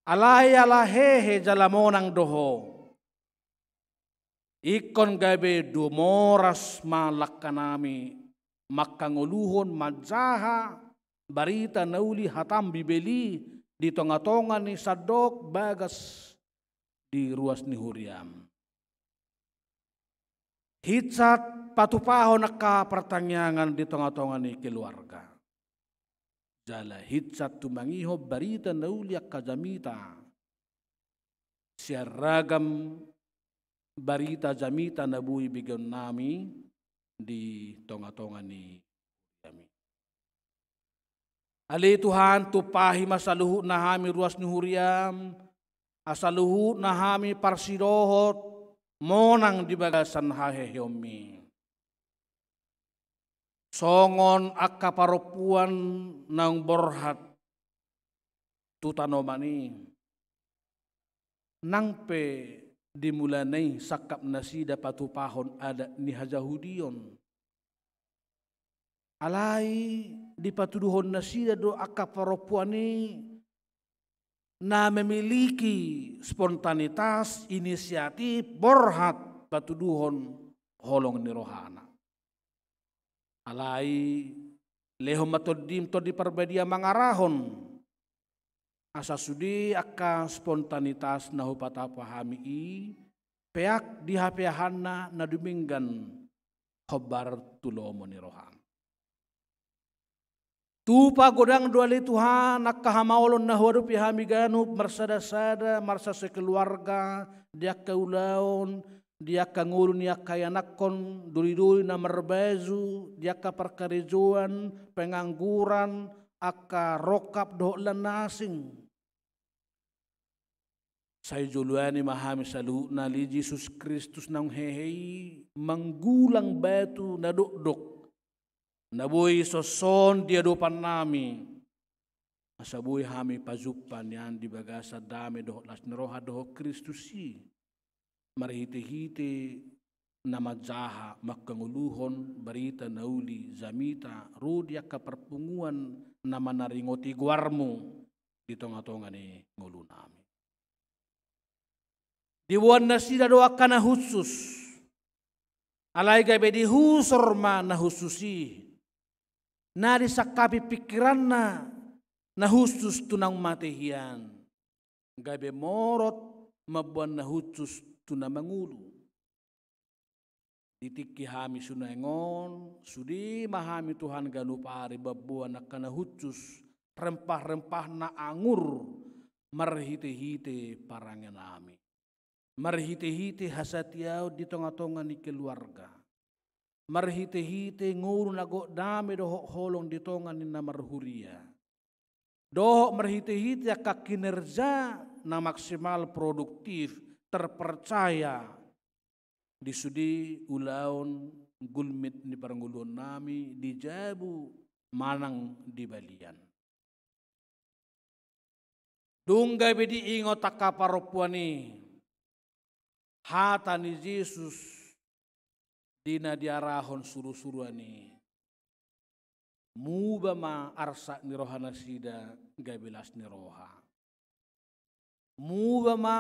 Alai ala hehe jala monang do ho, ingkon gabe dumoras ma langkanami mangkangoluhon manjaha barita na uli hatam Bibel i di tongatonga ni sandok bagas di ruas ni huriam. Hinsat patupahon angka partangiangan di tongatonga ni keluarga. Jala hinsat tumangihon barita na uli angka jamita sian ragam barita jamita na boi begeonnami di tongatonga ni huriami. Ale Tuhan, tumpahi ma saluhutna hami ruas ni huriam, asa saluhutna hami parsidohot monang di bagasan haheheonmi. Songon angka parompuan naung borhat tu tanoman i, nang pe di mulana i sangkap nasida patupahon adat ni hajahudion, Alai dipatuduhon nasida do angka parompuan i na memiliki spontanitas, inisiatif, borhat patuduhon holong ni rohana. Alai lehon ma Tondim, Tondi Parbadia mangarahon asa sude angka spontanitas na hupatupa hami i peak di hapeahanna na dumenggan hombar tu lomo ni roham. Tupa godang do ale Tuhan angka hamaolon na huadopi hami ganup marsadasada, marsasakeluarga, di angka ulaon, di angka ngolu ni angka ianakhon, dolidoli na marbaju, di angka parkarejoan, pengangguran, angka rongkap dohot lan na asing. Sai joloani ma hami saluhutna ale Jesus Kristus naung hehe i, manggulang batu na dokdok na boi sonson di adopannami, asa boi hami pajumpa nian di bagasan dame dohot las ni roha dohot Kristus i, marhitehite na manjaha mangkangoluhon barita na uli jamita ro di angka parpunguan na manaringoti goarmu di tongatonga ni ngolunami. Diboan nasida do angka na hushus, alai gabe dihusor ma na hushus i, na disangkapi pingkiranna na hushus tu naung mate hian, gabe morot mamboan na hushus tu na mangolu. Di tingki hami sunaeng on, sude ma hami Tuhan ganup ari mamboan angka na hushus, rempah-rempah na angur, marhitehite parangenami, marhitehite hasatiaon di tongatonga ni keluarga, marhitehite ngolu na gok dame dohot holong di tonga ni na marhuria, dohot marhitehite angka kinerja na maksimal, produktif, terpercaya di sude ulaon gulmit ni parngoluonnami di jabu manang di balian. Dung gabe diingot angka parompuan i hata ni Jesus di na diarahon surusuruan i, muba ma arsak ni rohanasida gabe las ni roha. Muba ma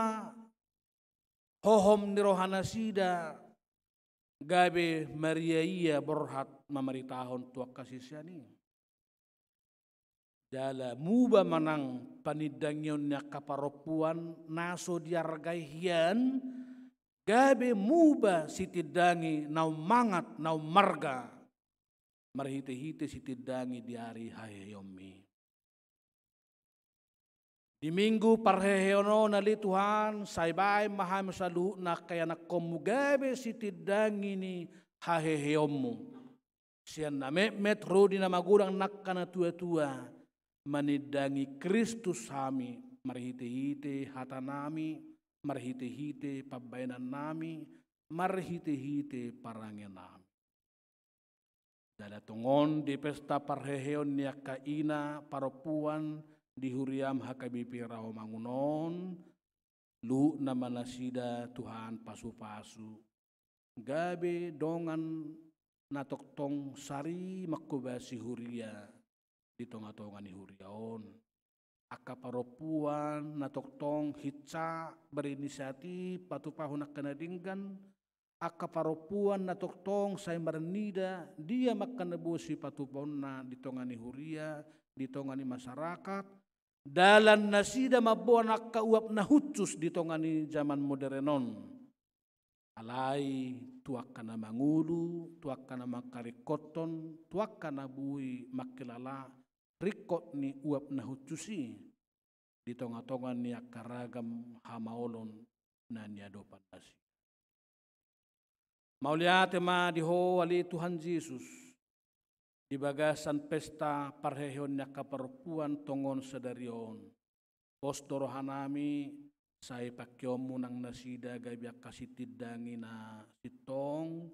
hohom ni rohanasida gabe mariaia borhat mamaritahon tu angka sisean i. Jala muba ma nang panindangion ni angka parompuan na so diargai hian, gabe muba sitindangi na ummangat, na ummarga, marhitehite sitindangi di ari haheheonmi. Di minggu parheheon on ale Tuhan, sai baen ma hami saluhutna angka ianakhonmu gabe sitindangi ni haheheonmu. Sian na metmet ro di na magodang nangkin na tuatua, manindangi Kristus hami, marhitehite hatanami, marhitehite pambahenannami, marhitehite parangenami. Jala tongon di pesta parheheon ni angka ina parompuan di huriam H K B P Rawamangun on, luhutna ma nasida Tuhan pasupasu, gabe dongan na tongtong sari manghobasi huria di tongatonga ni huria on. Angka parompuan na tongtong hinsa berinisiatif patupahon angka na denggan, angka parompuan na tongtong sai marnida dia ma angka na boi sipatupaonna di tonga ni huria, di tonga ni masyarakat, dalan nasida mamboan angka uap na hushus di tonga ni jaman moderen on. Alai tu angka na mangolu, tu angka na mangkaringkothon, tu angka na boi mangkilala ringkot ni uap na hushus i di tongatonga ni angka ragam hamaolon na niadopan nasida. Mauliate ma di Ho ale Tuhan Jesus, di bagasan pesta parheheon ni angka parompuan tongon sadari on. Pos do rohanami, sai pangkeonmu nang nasida gabe angka sitindangi na sintong,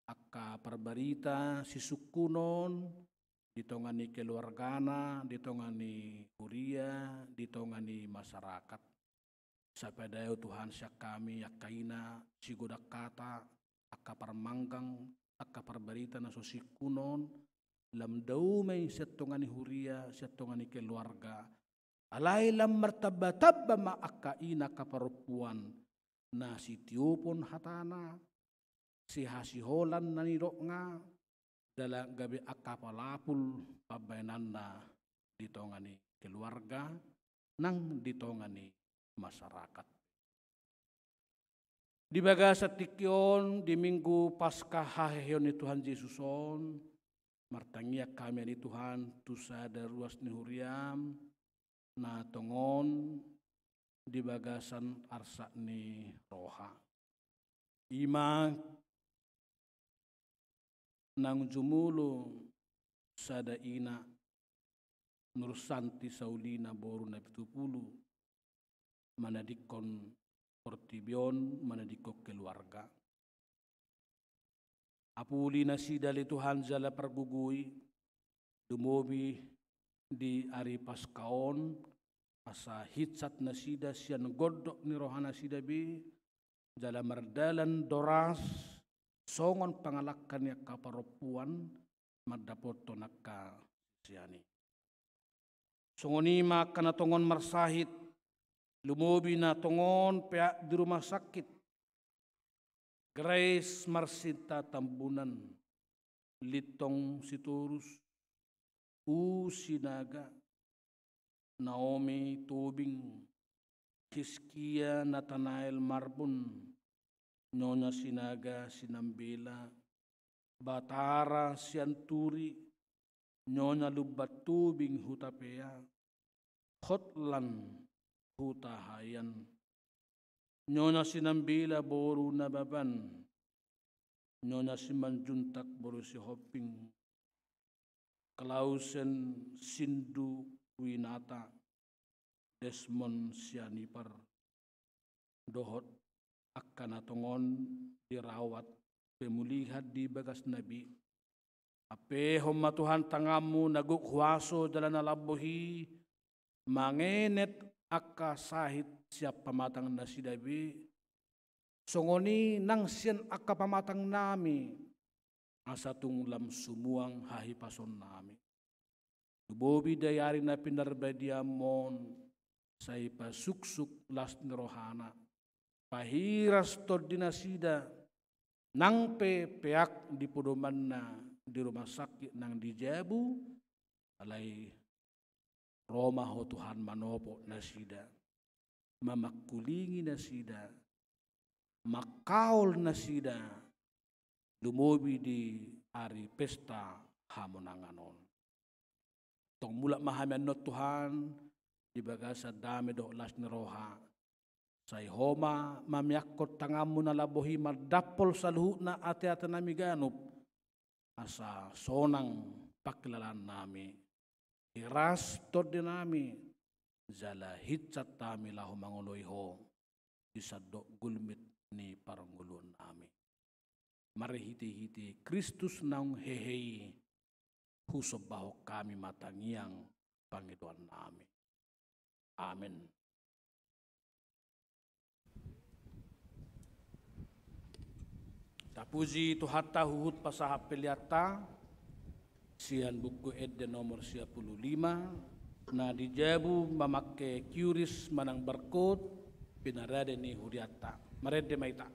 angka parbarita sisungkunon di tonga ni keluargana, di tonga ni huria, di tonga ni masyarakat. Sai padaio Tuhan sian hami angka ina sigodang hata, angka parmanggang, angka parbarita na so singkunon, lam damai sian tonga ni huria, sian tonga ni keluarga. Alai lam martamba-tamba ma angka ina angka parompuan na sitiopon hatana, sihasiholan na nidokna, jala gabe angka palapul pambahenanna di tonga ni keluarga, nang di tonga ni masyarakat. Di bagasan tingki on, di Minggu Paskah haheheon ni Tuhan Jesus on, martangiang hami, ale Tuhan, tu sada ruas ni huriaM, na tongon di bagasan arsak ni roha. I ma naung jumolo sada ina, Nur Santi Saulina boru Napitupulu, manadingkon portibi on, manadingkon keluarga. Apuli nasida ale Tuhan jala pargogoi, lumobi di ari Paskah on, asa hinsat nasida sian gondok ni rohanasida be, jala mardalan doras songon pangalangka ni angka parompuan mandapothon angka sisean i. Songon i ma angka na tongon marsahit, lumobi na tongon peak di rumah sakit. Grace Marsinta Tambunan, Lintong Sitorus, U Sinaga, Naomi Tobing, Hiskia Natanael Marbun, Nyonya Sinaga Sinambela, Batara Sianturi, Nyonya Lumban Tobing Hutapea, Hotlan Hutahaean, Nyonya Sinambela boru Nababan, Nyonya Simanjuntak boru Sihombing, Klausen Sinduwinata, Desmond Sianipar, dohot angka na tongon dirawat pemulihan di bagasna be. Ampehon ma Tuhan tanganmu na gok huaso jala na lambok i mangenet angka sahit sian pamatangnasida be, songon i nang sian angka pamatangnami, asa tung lam sumuang hahipasonnami. Lumobi di ari na pinarbadiaon, sai pasuksuk las ni rohana, pahiras tondinasida, nang pe peak di podomanna di rumah sakit nang di jabu, alai ro ma Ho Tuhan manopot nasida, mamangkulingi nasida, mangkaol nasida, lumobi di ari pesta hamonangan on. Tong mulak ma hami annon Tuhan, di bagasan dame dohot las ni roha. Sai Ho ma mamiakkon tanganmu na lambok i mandampol saluhutna ateatenami ganup, asa sonang pangkilalaannami, hiras tondinami, jala hinsat hami laho mangoloi Ho di sandok gulmit ni parngoluonnami. Marhitehite Kristus naung hehe i, husombahon hami ma tangiang pangidoannami. Amen. Tapuji Tuhanta huhut pasahat peleanta, sian Buku Ende nomor sia pulu lima, na di jabu mamangke kiuris manang barkot, pinarade ni hurianta. Marende ma hita.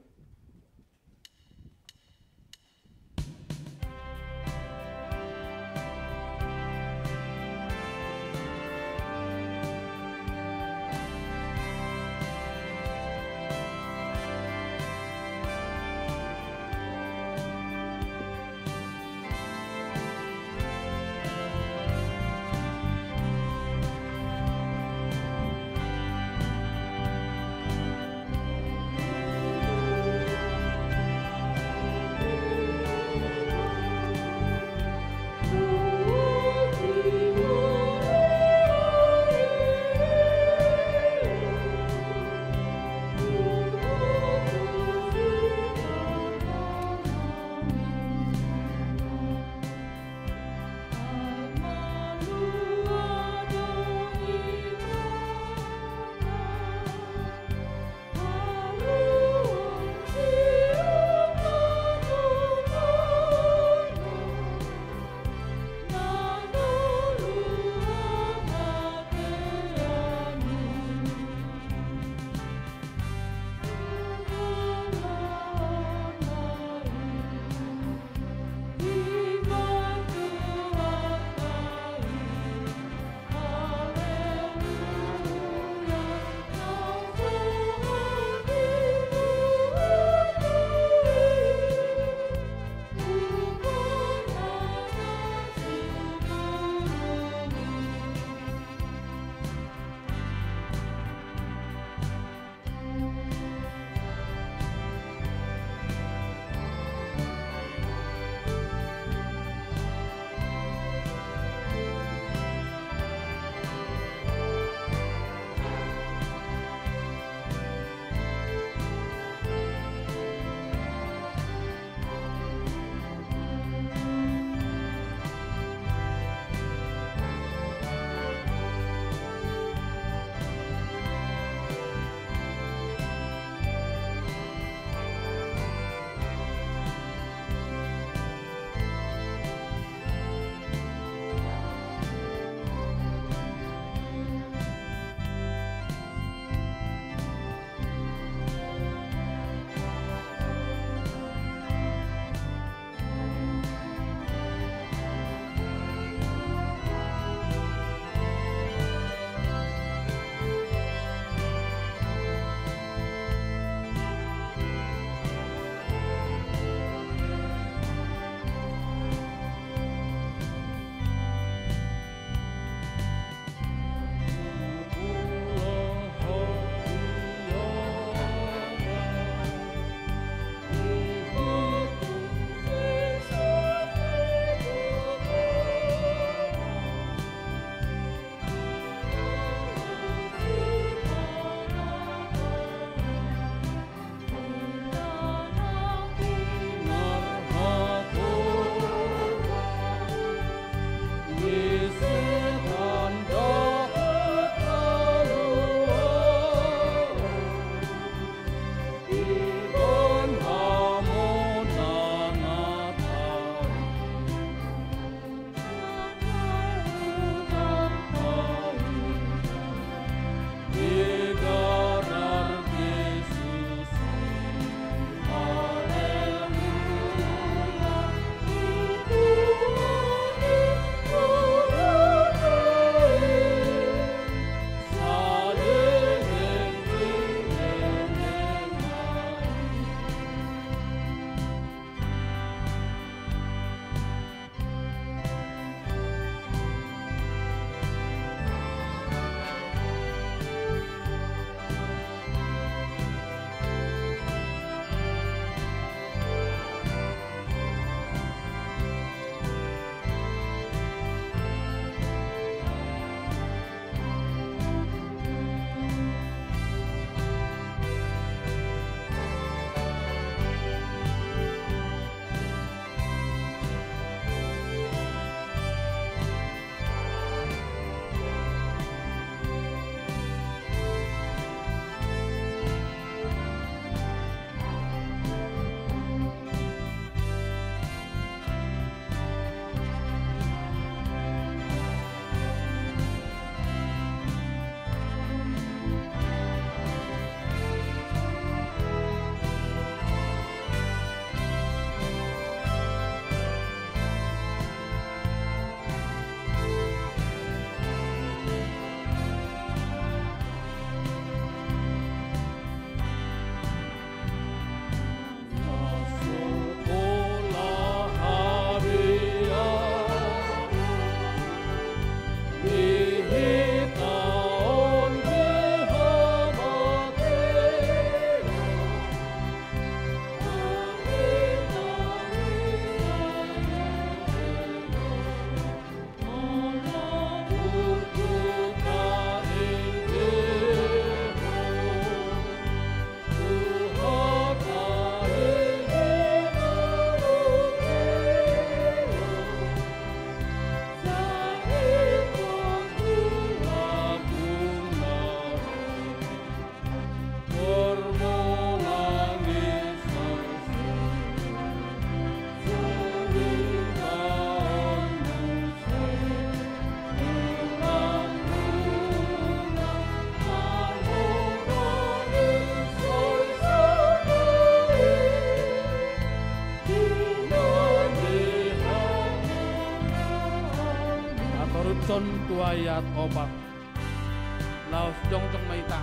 Saluhuton tu ayat opat. Laos jongjong ma hita.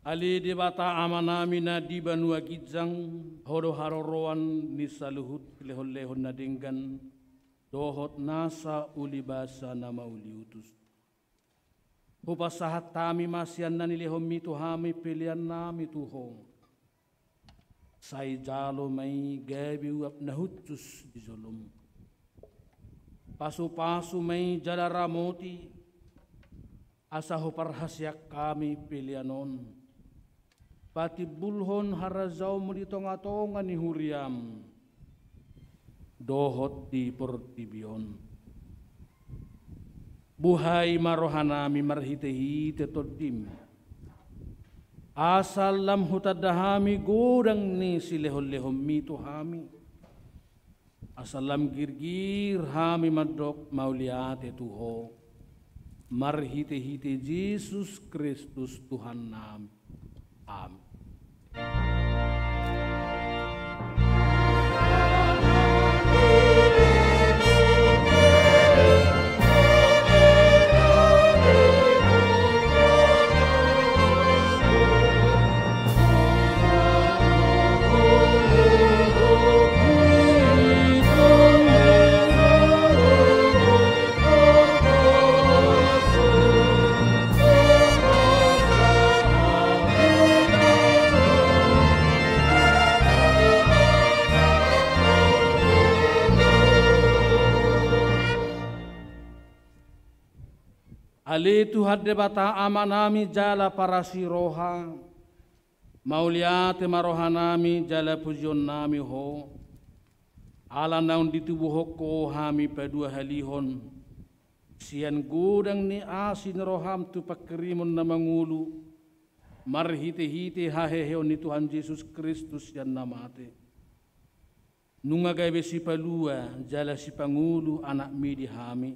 Ale Debata Amanami na di banua ginjang, Ho do haroroan ni saluhut lehonlehon na denggan dohot nasa ulibasa na mauliutus. Hupasahat hami ma sian na nilehonMi tu hami peleannami tu Ho. Sai jalo ma i gabe uap na hushus di jolom. Pasupasu ma i jala ramoti, asa huparhaseang hami pelean on. Patimbulhon harajaonMu di tongatonga ni huriaM dohot di portibi on. Buhai ma rohanami marhitehite TondiM, asa lam hutanda hami godang ni silehonlehonMi tu hami. Asa lam girgir hami mandok mauliate tu Ho, marhitehite Jesus Kristus Tuhannami. Amin. Ale Tuhan Debata Amanami jala parasi roha, mauliate ma rohanami jala pujionnami Ho, ala naung ditubuhon Ho hami paduahalihon sian godang ni asi ni rohaM tu panghirimon na mangolu, marhitehite haheheon ni Tuhan Jesus Kristus sian na mate. Nunga gabe sipalua jala sipangolu AnakMi di hami.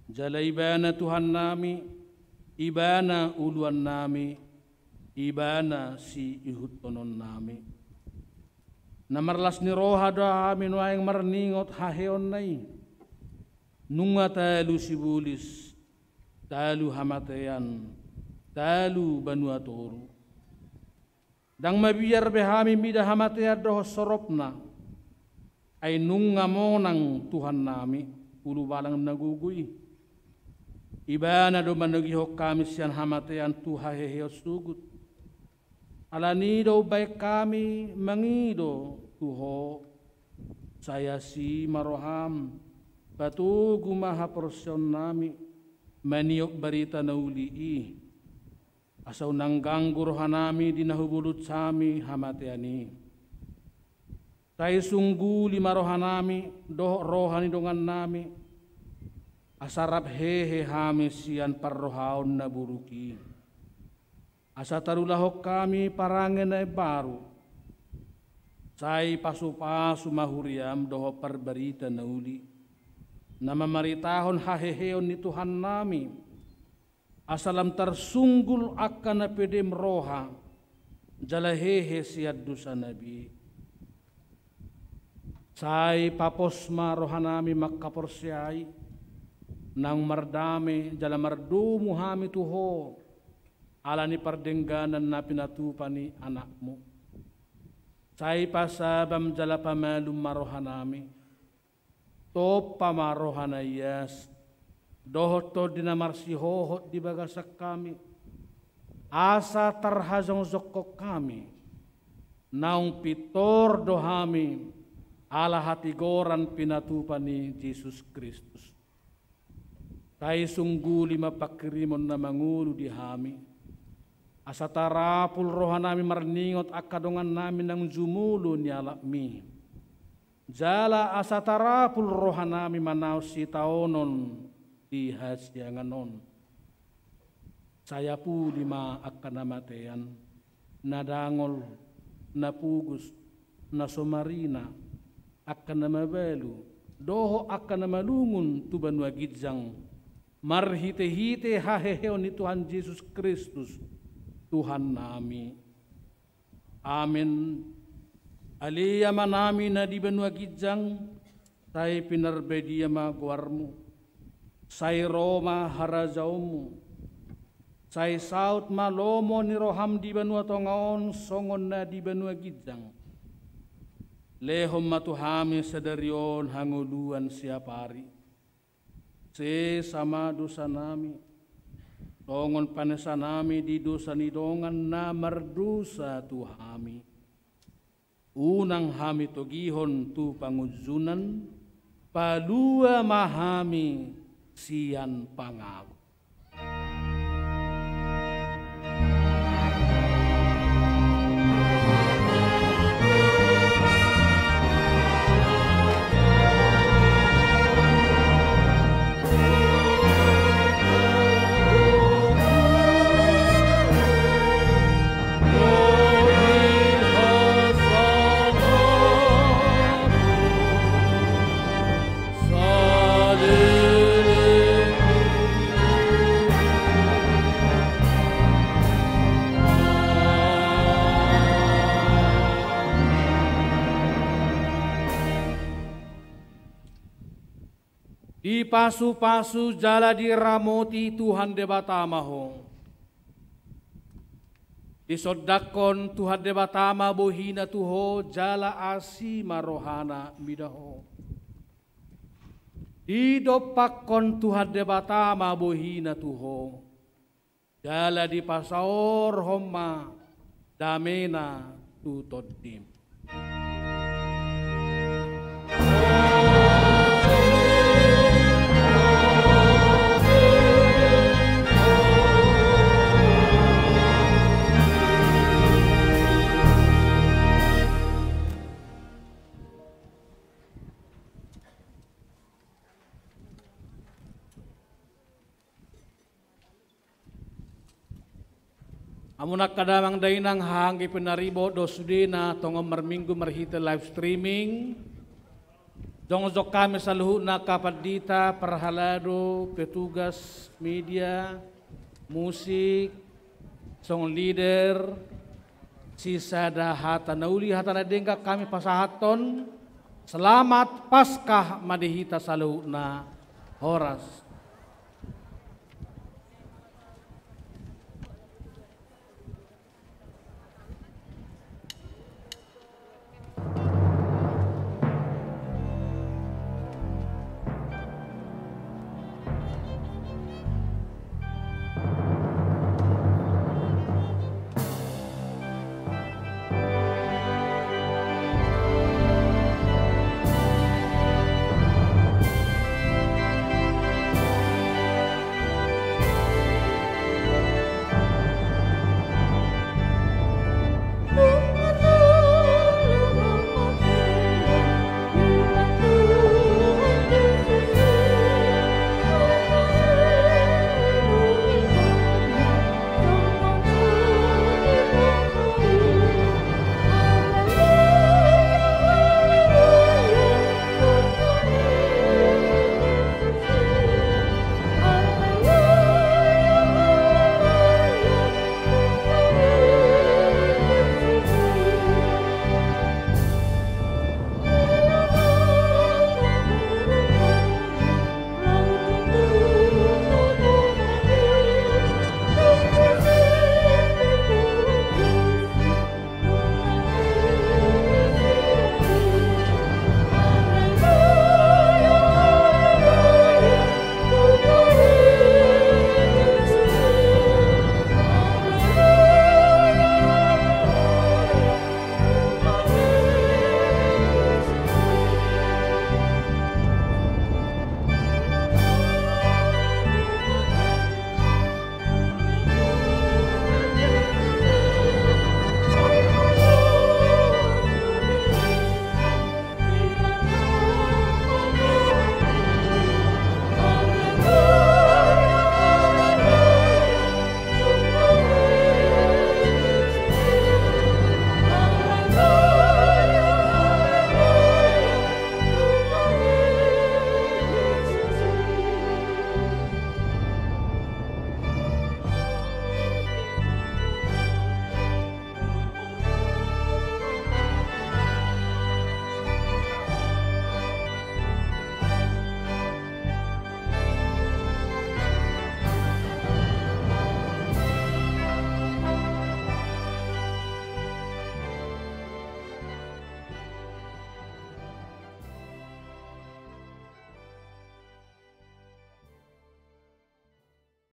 Jala Ibana Tuhannami, Ibana uluannami, Ibana siihuthononnami. Na marlas ni roha do hami nuaeng marningot haheheonna i. Nunga talu sibolis, talu hamatean, talu banua toru. Ndang mabiar be hami mida hamatean dohot soropna, ai nunga monang Tuhannami, ulubalang na gogo i. Ibana do manogihon hami sian hamatean tu haheheon sogot. Ala ni i do umbahen hami mangido tu Ho, sai asi ma rohaM, patogu ma haporseaonnami, maniop barita na uli i. Asa unang ganggu rohanami di na hubolus hami hamatean i. Sai sungguli ma rohanami dohot roha ni dongannami, asa rap hehe hami sian parrohaon na buruk i. Asa tarulahon hami parange na imbaru. Sai pasupasu ma huriaM dohot parbarita na uli, na mamaritahon haheheon ni Tuhannami. Asa lam tarsunggul angka na pedem roha jala hehe sian dosa na bee. Sai papos ma rohanami mangkaporseai, naung mardame jala mardomu hami tu Ho, ala ni pardengganan na pinatupa ni Anakmu. Sai pasabam jala pamalum ma rohanami. Tompa ma roha na ias dohot Tondi na marsihohot di bagasan hami, asa tarhajongjongkon hami, naung pintor do hami ala hatigoran pinatupa ni Jesus Kristus. Sai sungguli ma panghirimon na mangolu di hami, asa tarapul rohanami marningot angka dongannami naung jumolo nialapmi. Jala asa tarapul rohanami manaon sitaonon di hasiangan on. Sai apuli ma angka na matean, na dangol, na pogos, na so marina, angka na mabalu, dohot angka na malungun tu banua ginjang, marhitehite haheheon ni Tuhan Jesus Kristus, Tuhannami. Amen. Ale Amanami na di banua ginjang, sai pinarbadia ma goarmu. Sai ro ma harajaonmu. Sai saut ma lomo ni roham di banua tonga on songon na di banua ginjang. Lehon ma tu hami sadari on hangoluan siapari. Sesa ma dosanami, songon panesanami di dosa ni dongan na mardosa tu hami. Unang hami togihon tu pangunjunan, palua ma hami sian pangago. Dipasupasu jala diramoti Tuhan Debata ma ho. Disondangkon Tuhan Debata ma bohina tu ho jala asi ma rohana mida ho. Didompakkon Tuhan Debata ma bohina tu ho. Jala dipasaorhon ma damena tu tondim. Hamu angka damang dainang, haha anggi pinaribot dohot sudena tongon marminggu marhite live streaming. Jongjong hami saluhutna angka pandita, parhalado, petugas, media, musik, song leader, sisada hata na uli hata na denggan hami pasahathon, selamat Paskah ma di hita saluhutna. Horas.